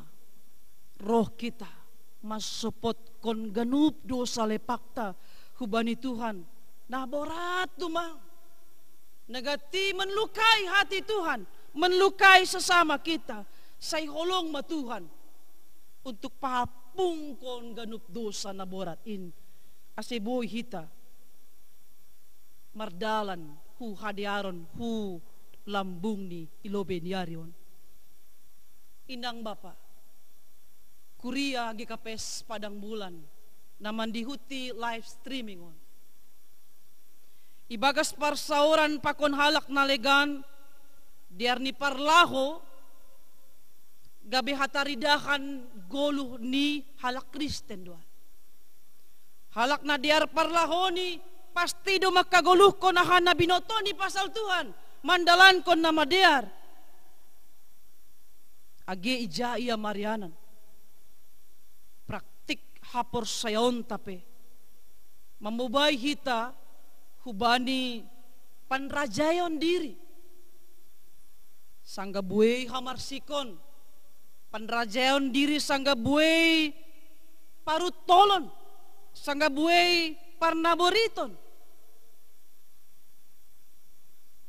roh hita mansopotkon ganup dosa lepakta hubani Tuhan? Na borat tu ma. Na gati menlukai hati Tuhan, menlukai sesama hita. Sai holong ma Tuhan untuk pahapungkon ganup dosa na borat in, ase boi hita mardalan hu hadearon, hu lambungni i lobei ni ari on. Inang bapa, kuria G K P S Padang Bulan na mandihuti live streaming on, ibagas parsaoran pakon halak na legan, dear ni parlaho gabe hataridahan goluh ni halak Kristen do ai. Halak na dear parlahoni pasti do mangkagoluhkon aha na binotoni pasal Tuhan, mandalankon na madear. Age ija ia marianan, praktik haporsayaonta pe mamobai hita hubani panrajaeon diri. Sanggah buei hamarsikon, panrajaeon diri sanggah buei paruntolon, sanggah buei parnaboriton.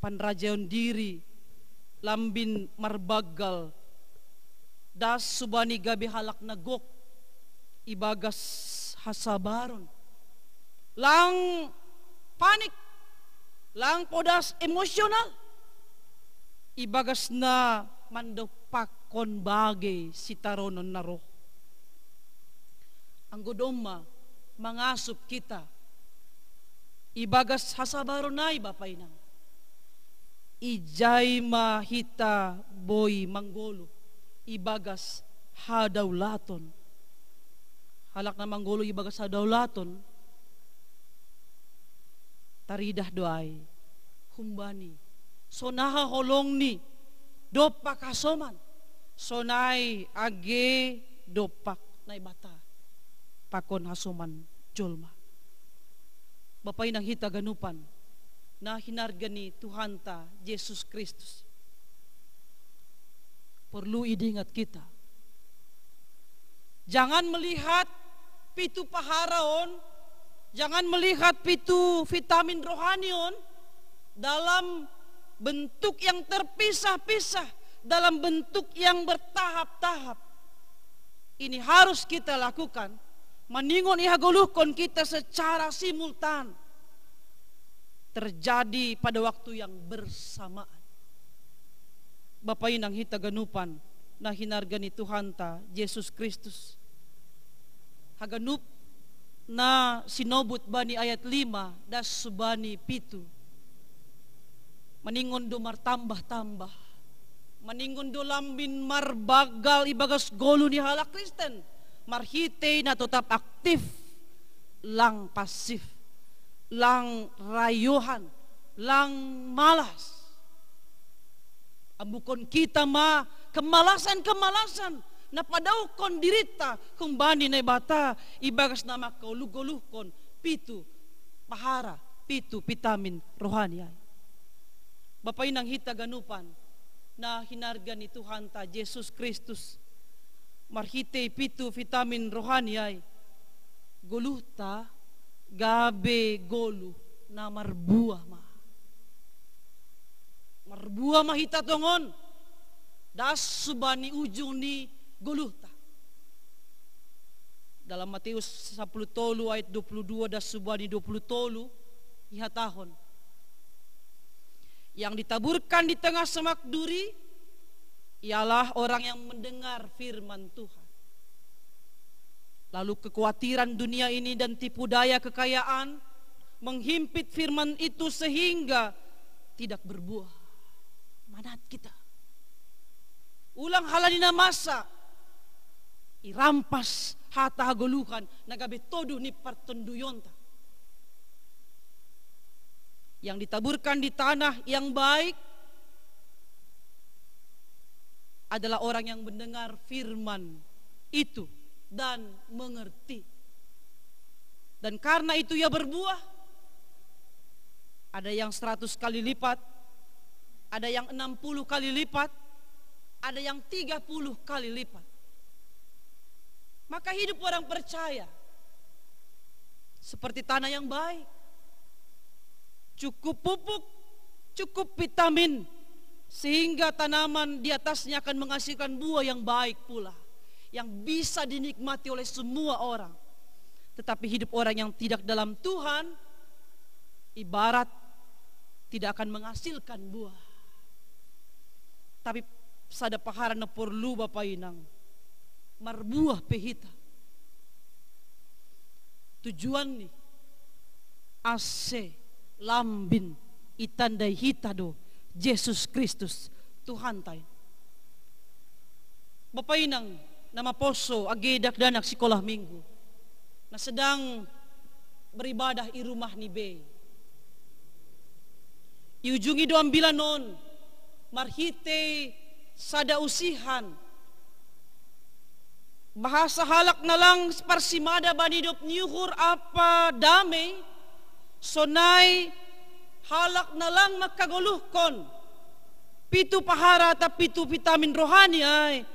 Panrajaeon diri lambin marbanggal das hubani gabe halak na gok ibagas hasabaron. Lang panik, lang podas emosional ibagas na mandompakkon bagei sitaronon na roh. Anggo domma mangasup hita ibagas hasabaron ai, bapa inang, ijai ma hita boi manggoluh ibagas hadaulaton. Halak na manggoluh ibagas hadaulaton taridah do ai humbani sonaha holongni dompak hasoman, sonai age dompak Naibata pakon hasoman jolma. Bapa inang hita ganupan na hinarga ni Tuhanta Jesus Kristus, porlu idingat hita. Jangan melihat pitu pahara on, jangan melihat pitu vitamin rohani on dalam bentuk yang terpisah-pisah, dalam bentuk yang bertahap-tahap. Ini harus kita lakukan, maningon ihagoluhkon hita secara simultan, terjadi pada waktu yang bersamaan. Bapa inang hita ganupan na hinarga ni Tuhanta Jesus Kristus, haganup na sinobut bani ayat lima das hubani pitu maningon do martambah-tambah, maningon do lambin marbanggal ibagas goluh ni halak Kristen marhitei na totap aktif, lang pasif, lang rayohan, lang malas. Ambukkon hita ma kemalasan-kemalasan na padauhkon dirinta humbani Naibata ibagas na mangkagoluhkon pitu pahara, pitu vitamin rohani ai. Bapa inang hita ganupan na hinarga ni Tuhanta Jesus Kristus, marhitei pitu vitamin rohani ai, goluhta gabe goluh na marbuah ma. Marbuah ma hita tongon das hubani ujung ni goluhta. Dalam Matius sapuluh tolu ayat dua puluh dua das hubani dua puluh tolu, ihatahon: Yang ditaburkan di tengah semak duri ialah orang yang mendengar firman Tuhan. Lalu kekhawatiran dunia ini dan tipu daya kekayaan menghimpit firman itu sehingga tidak berbuah. Manat hita. Ulang halani na masa irampas hata hagoluhan na gabe toduh ni partonduyonta. Yang ditaburkan di tanah yang baik adalah orang yang mendengar firman itu dan mengerti. Dan karena itu ia berbuah. Ada yang seratus kali lipat, ada yang enam puluh kali lipat, ada yang tiga puluh kali lipat. Maka hidup orang percaya seperti tanah yang baik. Cukup pupuk, cukup vitamin, sehingga tanaman di atasnya akan menghasilkan buah yang baik pula, yang bisa dinikmati oleh semua orang. Tetapi hidup orang yang tidak dalam Tuhan ibarat tidak akan menghasilkan buah. Tapi sada pahara na porlu, bapa inang, marbuah pe hita. Tujuan ni ase lambin itandai hita do Jesus Kristus Tuhan tai. Bapa inang na maposo, age dakdanak sikolah minggu, na sedang beribadah i rumah ni bei. Iujungi do ambilan on marhitei sada usihan. Bahasa halak na lang parsimada bani idop ni uhur apa damei, sonai halak na lang mangkagoluhkon pitu pahara atap pitu vitamin rohani ai,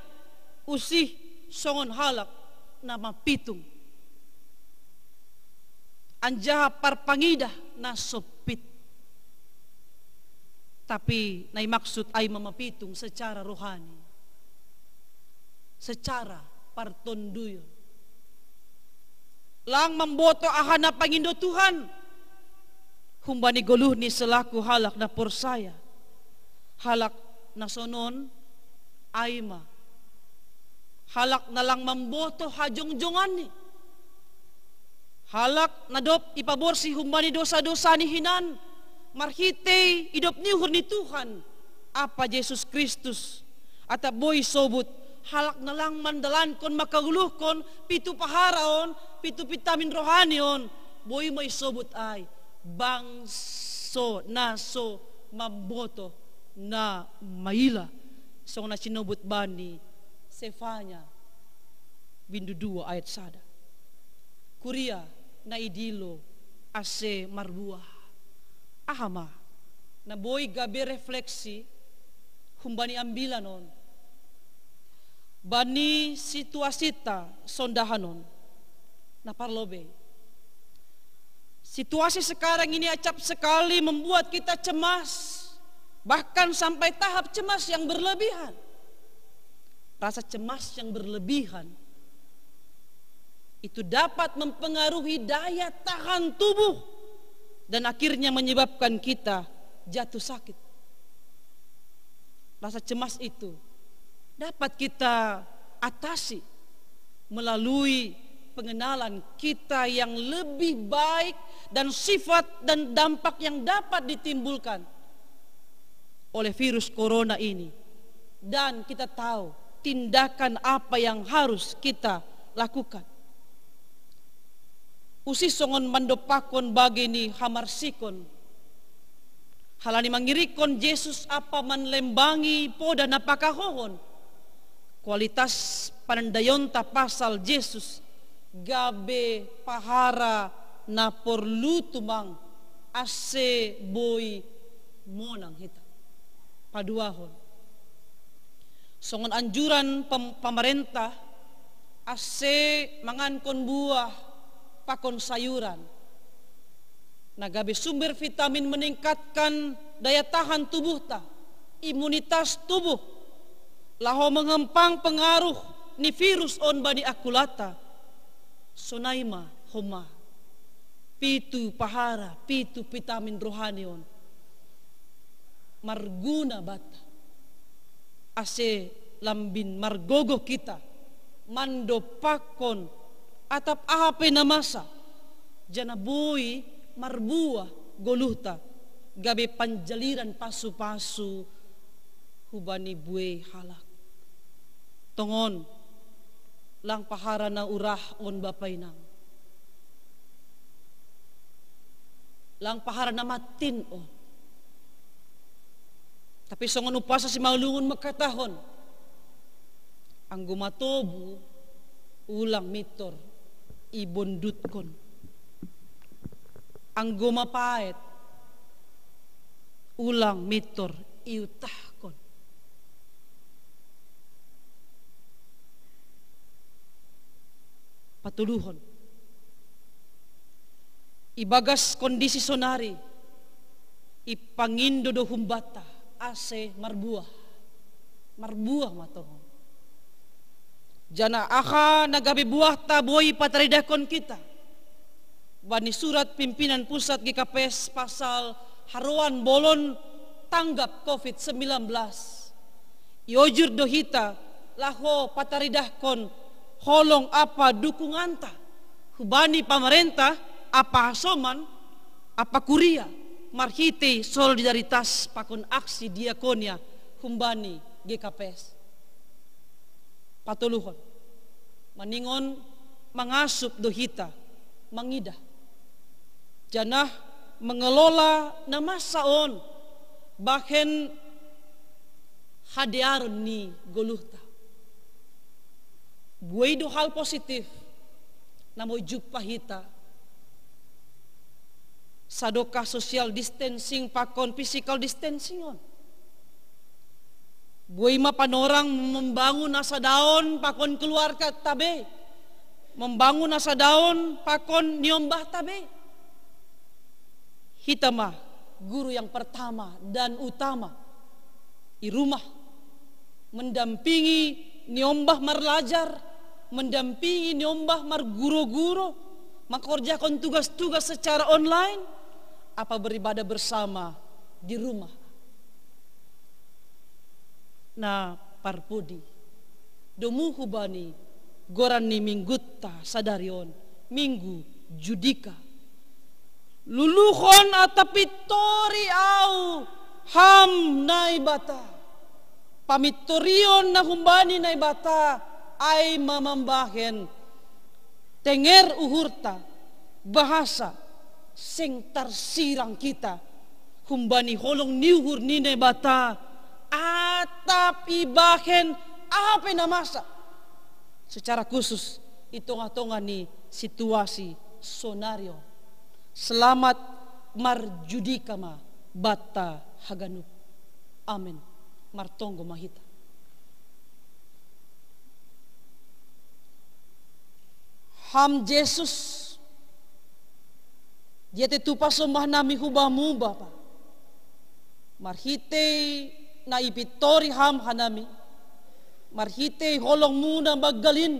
usih songon halak na mapitung. Anjaha parpangidah na sompit. Tapi na i maksud ai ma mapitung secara rohani, secara partonduyon. Lang mamboto aha na pangindo Tuhan humbani goluhni selaku halak na porsaya. Halak na sonon ai ma halak na lang mamboto hajongjonganni. Halak na dob ipaborsih humbani dosa-dosani hinan marhitei idop ni uhur ni Tuhan apa Jesus Kristus, atap boi isobut halak na lang mandalankon mangkagoluhkon pitu pahara on, pitu vitamin rohani on, boi ma isobut ai bangso na so mamboto na maila, songon na sinobut bani Sefanya bindu dua ayat sada. Kuria na idilo ase marbuah. Aha ma na boi gabe refleksi humbani ambilan on bani situasita sondahan on? Na parlobei, situasi sekarang ini acap sekali membuat kita cemas, bahkan sampai tahap cemas yang berlebihan. Rasa cemas yang berlebihan itu dapat mempengaruhi daya tahan tubuh dan akhirnya menyebabkan kita jatuh sakit. Rasa cemas itu dapat kita atasi melalui pengenalan kita yang lebih baik dan sifat dan dampak yang dapat ditimbulkan oleh virus corona ini. Dan kita tahu tindakan apa yang harus kita lakukan. Usih songon mandompakkon bage ni hamarsikon. Halani mangirikkon Jesus apa manlembangi poda na pakahohon, kualitas panandaionta pasal Jesus gabe pahara na porlu tumang ase boi monang hita. Paduahon, songon anjuran pem-, pamarenta ase mangankon buah pakon sayuran na gabe sumber vitamin meningkatkan daya tahan tubuhta, imunitas tubuh, laho menghempang pengaruh ni virus on bani akulata. Sonai ma homa pitu pahara, pitu vitamin rohani on marguna banta, ase lambin margogoh hita mandompakkon atap aha pe na masa, janah boi marbuah goluhta gabe panjaliran pasu-pasu hubani buei halak. Tongon, lang pahara na urah on, bapa inang. Lang pahara na matin on. Tapi songon umpasa simalungun mangkatahon, anggo matobu ulang mintor ibondutkon. Anggo mapaet ulang mintor iutahkon. Patoluhon. Ibagas kondisi sonari, ipangindo do humbanta ase marbuah. Marbuah ma toho. Janah aha na gabe buahta boi pataridahkon hita bani surat pimpinan pusat G K P S pasal haroan bolon tanggap covid sembilan belas. Iojur do hita laho pataridahkon holong ampa dukunganta hubani pamarenta ampa hasoman ampa kuria marhitei solidaritas pakon aksi diakonia humbani G K P S. Patoluhon, maningon mangasup do hita mangidah janah mangelola na masa on bahen hadearon ni goluhta. Buei do hal positif na boi jumpa hita sadokah social distancing pakon physical distancing on. Buei ma panorang membangun na sadaon pakon keluarganta be, membangun na sadaon pakon niombahta be. Hita ma guru yang pertama dan utama di rumah, mendampingi niombah marlajar, mendampingi niombah marguroguro, mangkorjahon tugas-tugas secara online, apa beribadah bersama di rumah. Na parpudi, domu hubani goran ni minggunta sadari on, Minggu Judika. Luluhon atap pintori ahu Ham Naibata. Pamintorion na humbani Naibata ai ma mambahen tenger uhurta, bahasa seng tarsirang hita humbani holong ni uhur ni Naibata, atap ibahen aha pe na masa. Secara khusus i tongah-tongah ni situasi sonari on. Selamat marjudika ma banta haganup. Amen. Martonggo ma hita. Ham Jesus, dia tetupa sombah nami hu Bamu, Bapa. Marhitei na ipintori Ham hanami, marhitei holong-Mu na banggal in,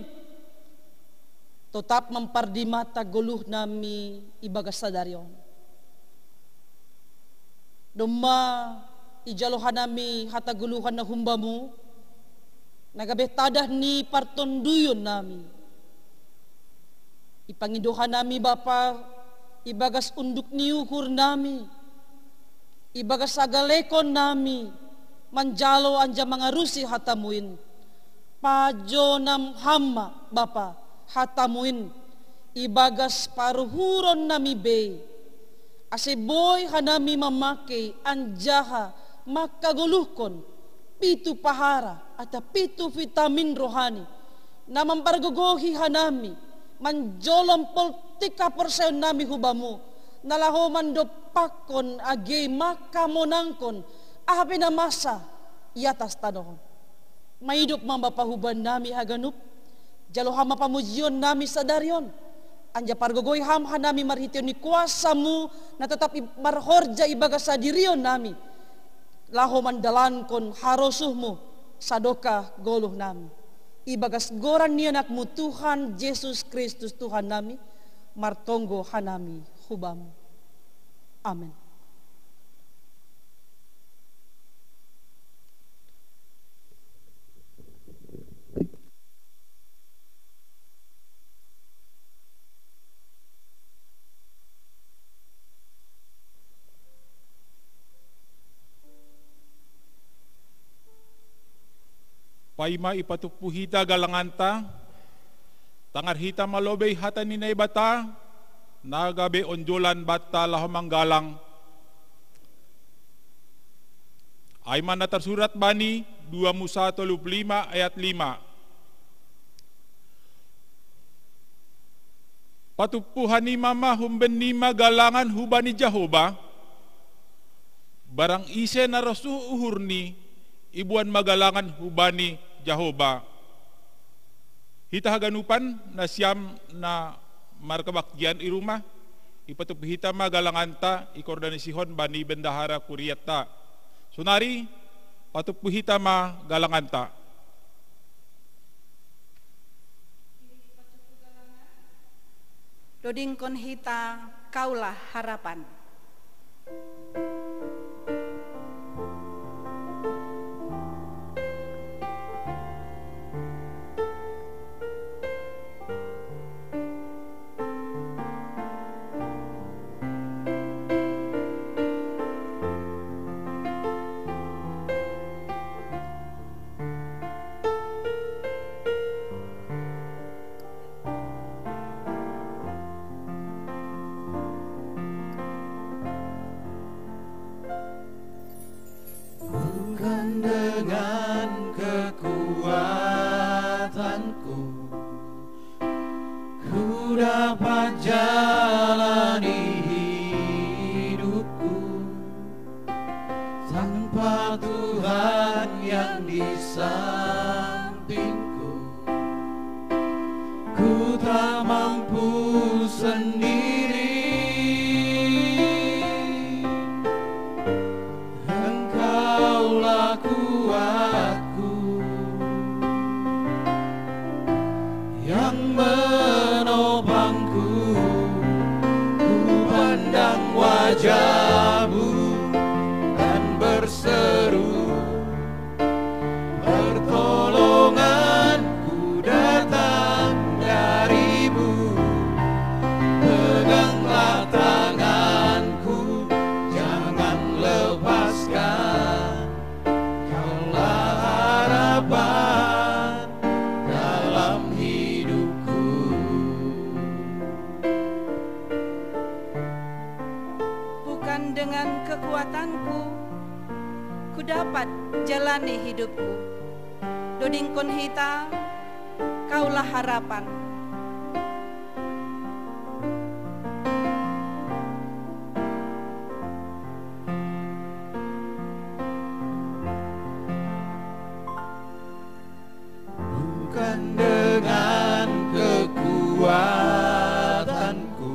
totap mampardimata goluh nami ibagas sadari on. Domma ijalo hanami hata goluhan na humbamu, na gabe tadah ni partonduyon nami. Ipangindo hanami Bapa, ibagas unduk ni uhur nami, ibagas sagalekon nami, manjalo anjaha mangarusi hatamu in. Pajonam Ham ma Bapa hatamu in, ibagas paruhuron nami bei, ase boi hanami mamangkei anjaha mangkagoluhkon pitu pahara atap pitu vitamin rohani, na mampargogohi hanami manjolom poltik haporsayaon nami hu Bamu, na laho mandompakkon age mangkamonangkon aha pe na masa i atas tanoh on. Maidop ma Bapa huban nami haganup, jalo Ham ma pamujion nami sadari on, anjaha pargogoi Ham hanami marhitei ni kuasa-Mu na totap i-, marhorja ibagas sadirion nami, laho mandalankon harosuh-Mu sadokah goluh nami. Ibagas goran ni Anak-Mu Tuhan Jesus Kristus Tuhan nami, martonggo hanami hu Bamu. Amen. Paima ipatumpu hita galanganta, tangar hita ma lobei hata ni Naibata, Na gabe onjolan banta laho manggalang. Ai ma na tarsurat bani dua Musa tolu puluh lima ayat lima. Patumpu hanima ma humben nima galangan hubani Jahoba, barang ise na rosuh uhurni, iboan ma galangan hubani Jahoba. Hita haganupan nasiam na markabaktian i rumah, ipatumpu hita ma galanganta, ikoordanisihon bani bendahara kuriatta. Sonari, patumpu hita ma galanganta. Dodingkon hita, Kaulah Harapan. Bukan dengan kekuatanku ku dapat jalani hidupku, tanpa Tuhan yang di sampingku, ku tak mampu sendiri. Engkaulah kuatku, yang menopangku. Ku pandang wajahmu dan berseru, pertolonganku datang darimu. Peganglah tanganku, jangan lepaskan. Kaulah harapan dalam hidupku. Bukan dengan kekuatanku ku dapat jalani hidupku. Dodingkon hita, Kaulah Harapan. Bukan dengan kekuatanku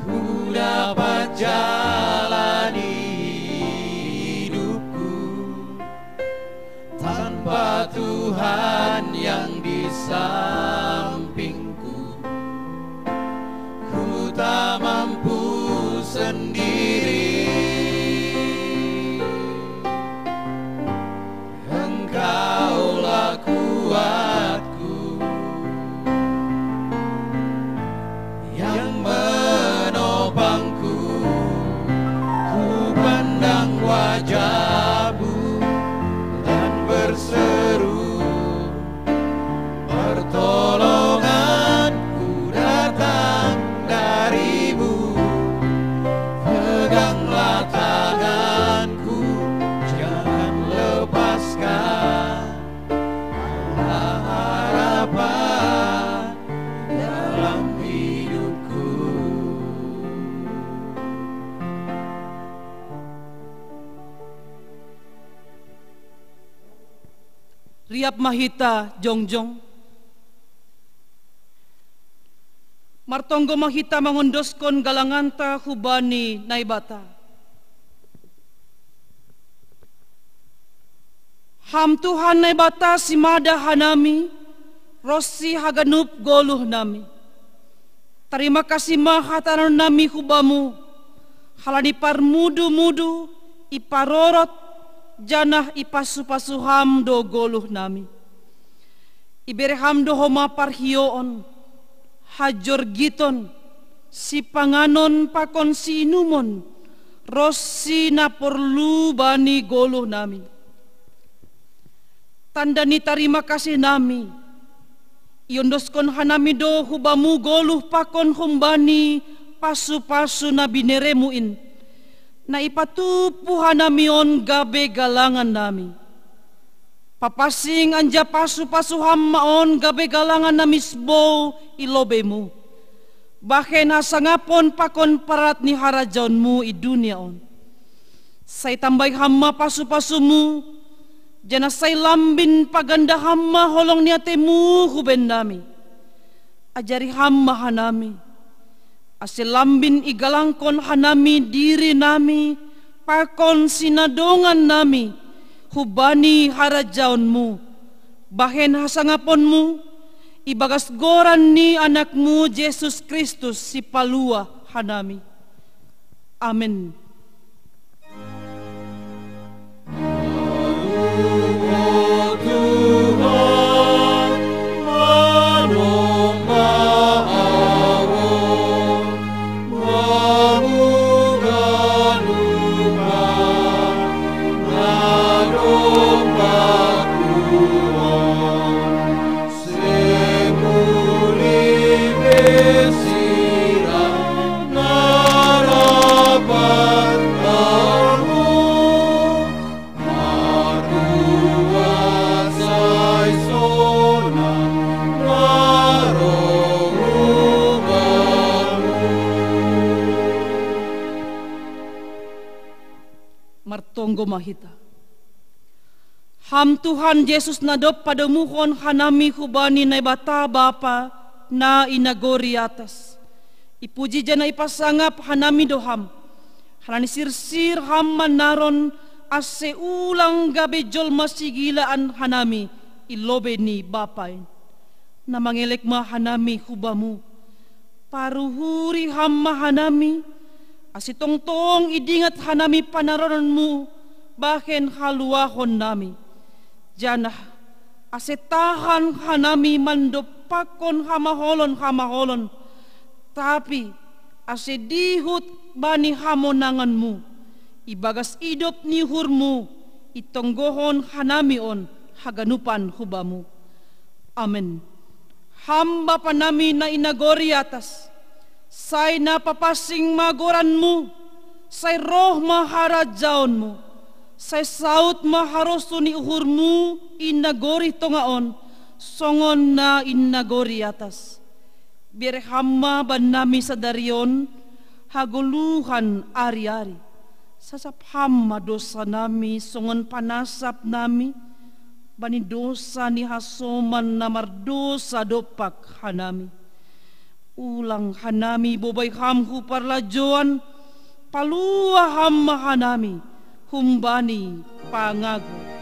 ku dapat jalani hidupku, tanpa Tuhan yang di sampingku, ku tak mampu sendiri. Engkaulah kuatku, yang menopangku. Ku pandang wajahmu dan berseru, pertolonganku datang darimu. Peganglah tanganku, jangan lepaskan. Harapan dalam hidupku. Riap ma hita jongjong. Martonggo ma hita mangondoskon galanganta hubani Naibata. Ham Tuhan Naibata, simada hanami ronsi haganup goluhnami. Tarima kasih ma hatanannami hu Bamu, halani parmudu-mudu iparorot janah ipasu-pasu Ham do goluhnami. Ibere Ham do homa parhioon, hajorgiton, sipanganon pakon siinumon, ronsi na porlu bani goluhnami. Tanda ni tarima kasihnami, Iondoskon hanami do hubamu goluh pakon humbani pasu-pasu na bineremu in, na ipatupu hanami on gabe galangan nami. Papasing anjaha pasu-pasu ham ma on gabe galangan na misbou i lobeimu, bahen hasangapon pakon parat ni harajaonmu i dunia on. Sai tambai ham ma pasu-pasumu, janah sai lambin paganda ham ma holong ni atemu hu bennami. Ajari ham ma hanami, ase lambin igalangkon hanami diri nami pakon sinadongan nami hubani harajaonmu, bahen hasangaponmu, ibagas goran ni Anakmu Jesus Kristus, Sipalua hanami. Amen. Martonggo ma hita. Ham Tuhan Jesus, na dob padomuhon hanami hubani Naibata Bapa na i nagori atas, ipuji janah ipasangap hanami do Ham, halani sirsir Ham manaron, ase ulang gabe jolma sigilaan hanami i lobei ni Bapa in. Na mangelek ma hanami hu Bamu. Paruhuri Ham ma hanami, ase tongtong idingat hanami panarononMu bahen haluahon nami, janah ase tahan hanami mandompakkon hamaholon-hamaholon, tapi ase dihut bani hamonanganMu, ibagas idop ni uhurMu, itonggohon hanami on haganupan hu Bamu. Amen. Ham Bapa nami na i nagori atas, sai na papansing ma goranMu, sai roh ma harajaonMu, sai saud ma harosuh ni uhurMu i nagori tonga on, songon na i nagori atas. Bere Ham ma bannami sadari on hagoluhan ari-ari. Sasap Ham ma dousa nami songon panasap nami bani dousa ni hasoman na mardousa dompak hanami. Ulang hanami bobai Ham hu parlajouan, palua Ham ma hanami humbani pangago.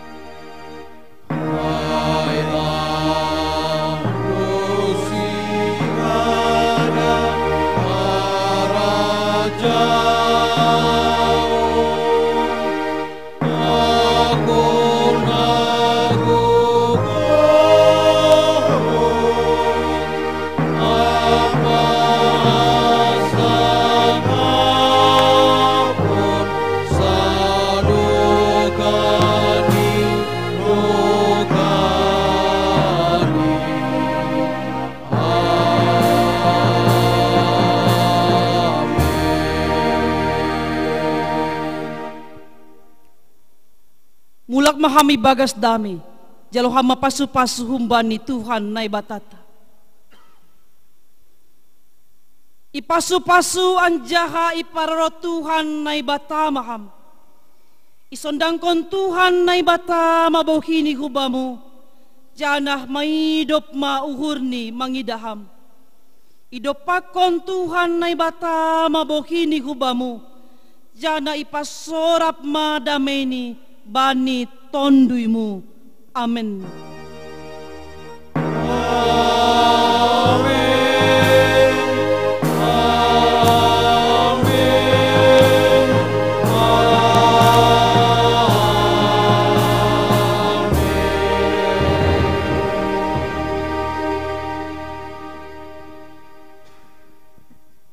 Mulak ma Ham ibagas dame, jalo Ham ma pasu-pasu humbani Tuhan Naibatanta. Ipasu-pasu anjaha iparoro Tuhan Naibata ma Ham. Isondangkon Tuhan Naibata ma bohini hu Bamu, janah maidop ma uhurNi mangidah Ham. Idompakkon Tuhan Naibata ma bohini hu Bamu, janah ipasorap ma dameiNi bani tonduyMu. Amen.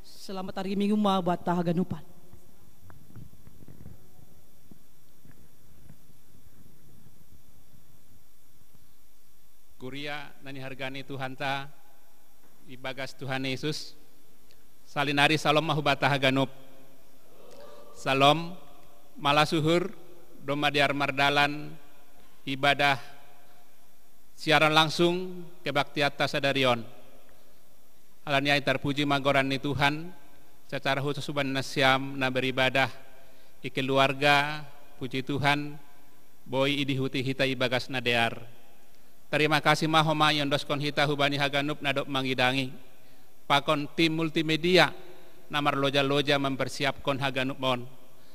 Selamat hari Minggu ma banta haganupan. Kuria na nihargani Tuhanta ibagas Tuhan Yesus. Salinari salom ma hubata haganup. Salom, malas uhur, domma dear mardalan ibadah siaran langsung kebaktianta sadari on. Alani ai tarpuji ma goran ni Tuhan, secara khusus huban nasiam na beribadah i keluarga, puji Tuhan, boi idihuti hita ibagas na dear. Tarima kasih ma homa iondoskon hita hubani haganup na dob mangidangi. Pakon tim multimedia na marloja-loja mempersiapkon haganup on.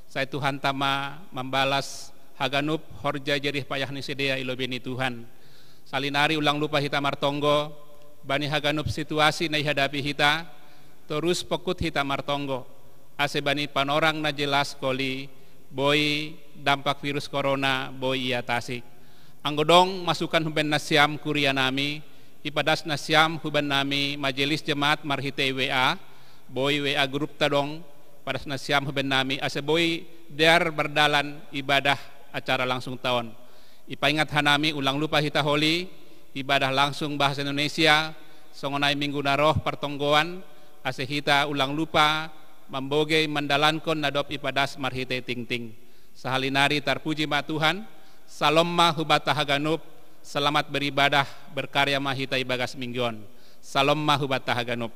Sai Tuhanta ma mambalas haganup horja jerih payah ni sidea i lobei ni Tuhan. Salinari ulang lupa hita martonggo, bani haganup situasi na ihadapi hita, torus pokut hita martonggo. Ase bani panorang na jelas koli, boi dampak virus corona, boi iatasi. Anggo dong masukan huben nasiam kuria nami, ipadas nasiam huben nami majelis jemaat marhitei W A, boi W A grup tadong, padas nasiam huben nami, ase boi dear berdalan ibadah acara langsung taon. Ipaingat hanami ulang lupa hita holi, ibadah langsung bahasa Indonesia, songon ai minggu na roh partonggoan, ase hita ulang lupa mambogei mandalankon na dob ipadas marhitei tingting. Sahalinari tarpuji ma Tuhan, salom ma hubata haganup, selamat beribadah, berkarya ma hita ibagas minggu on. Salom ma hubata haganup.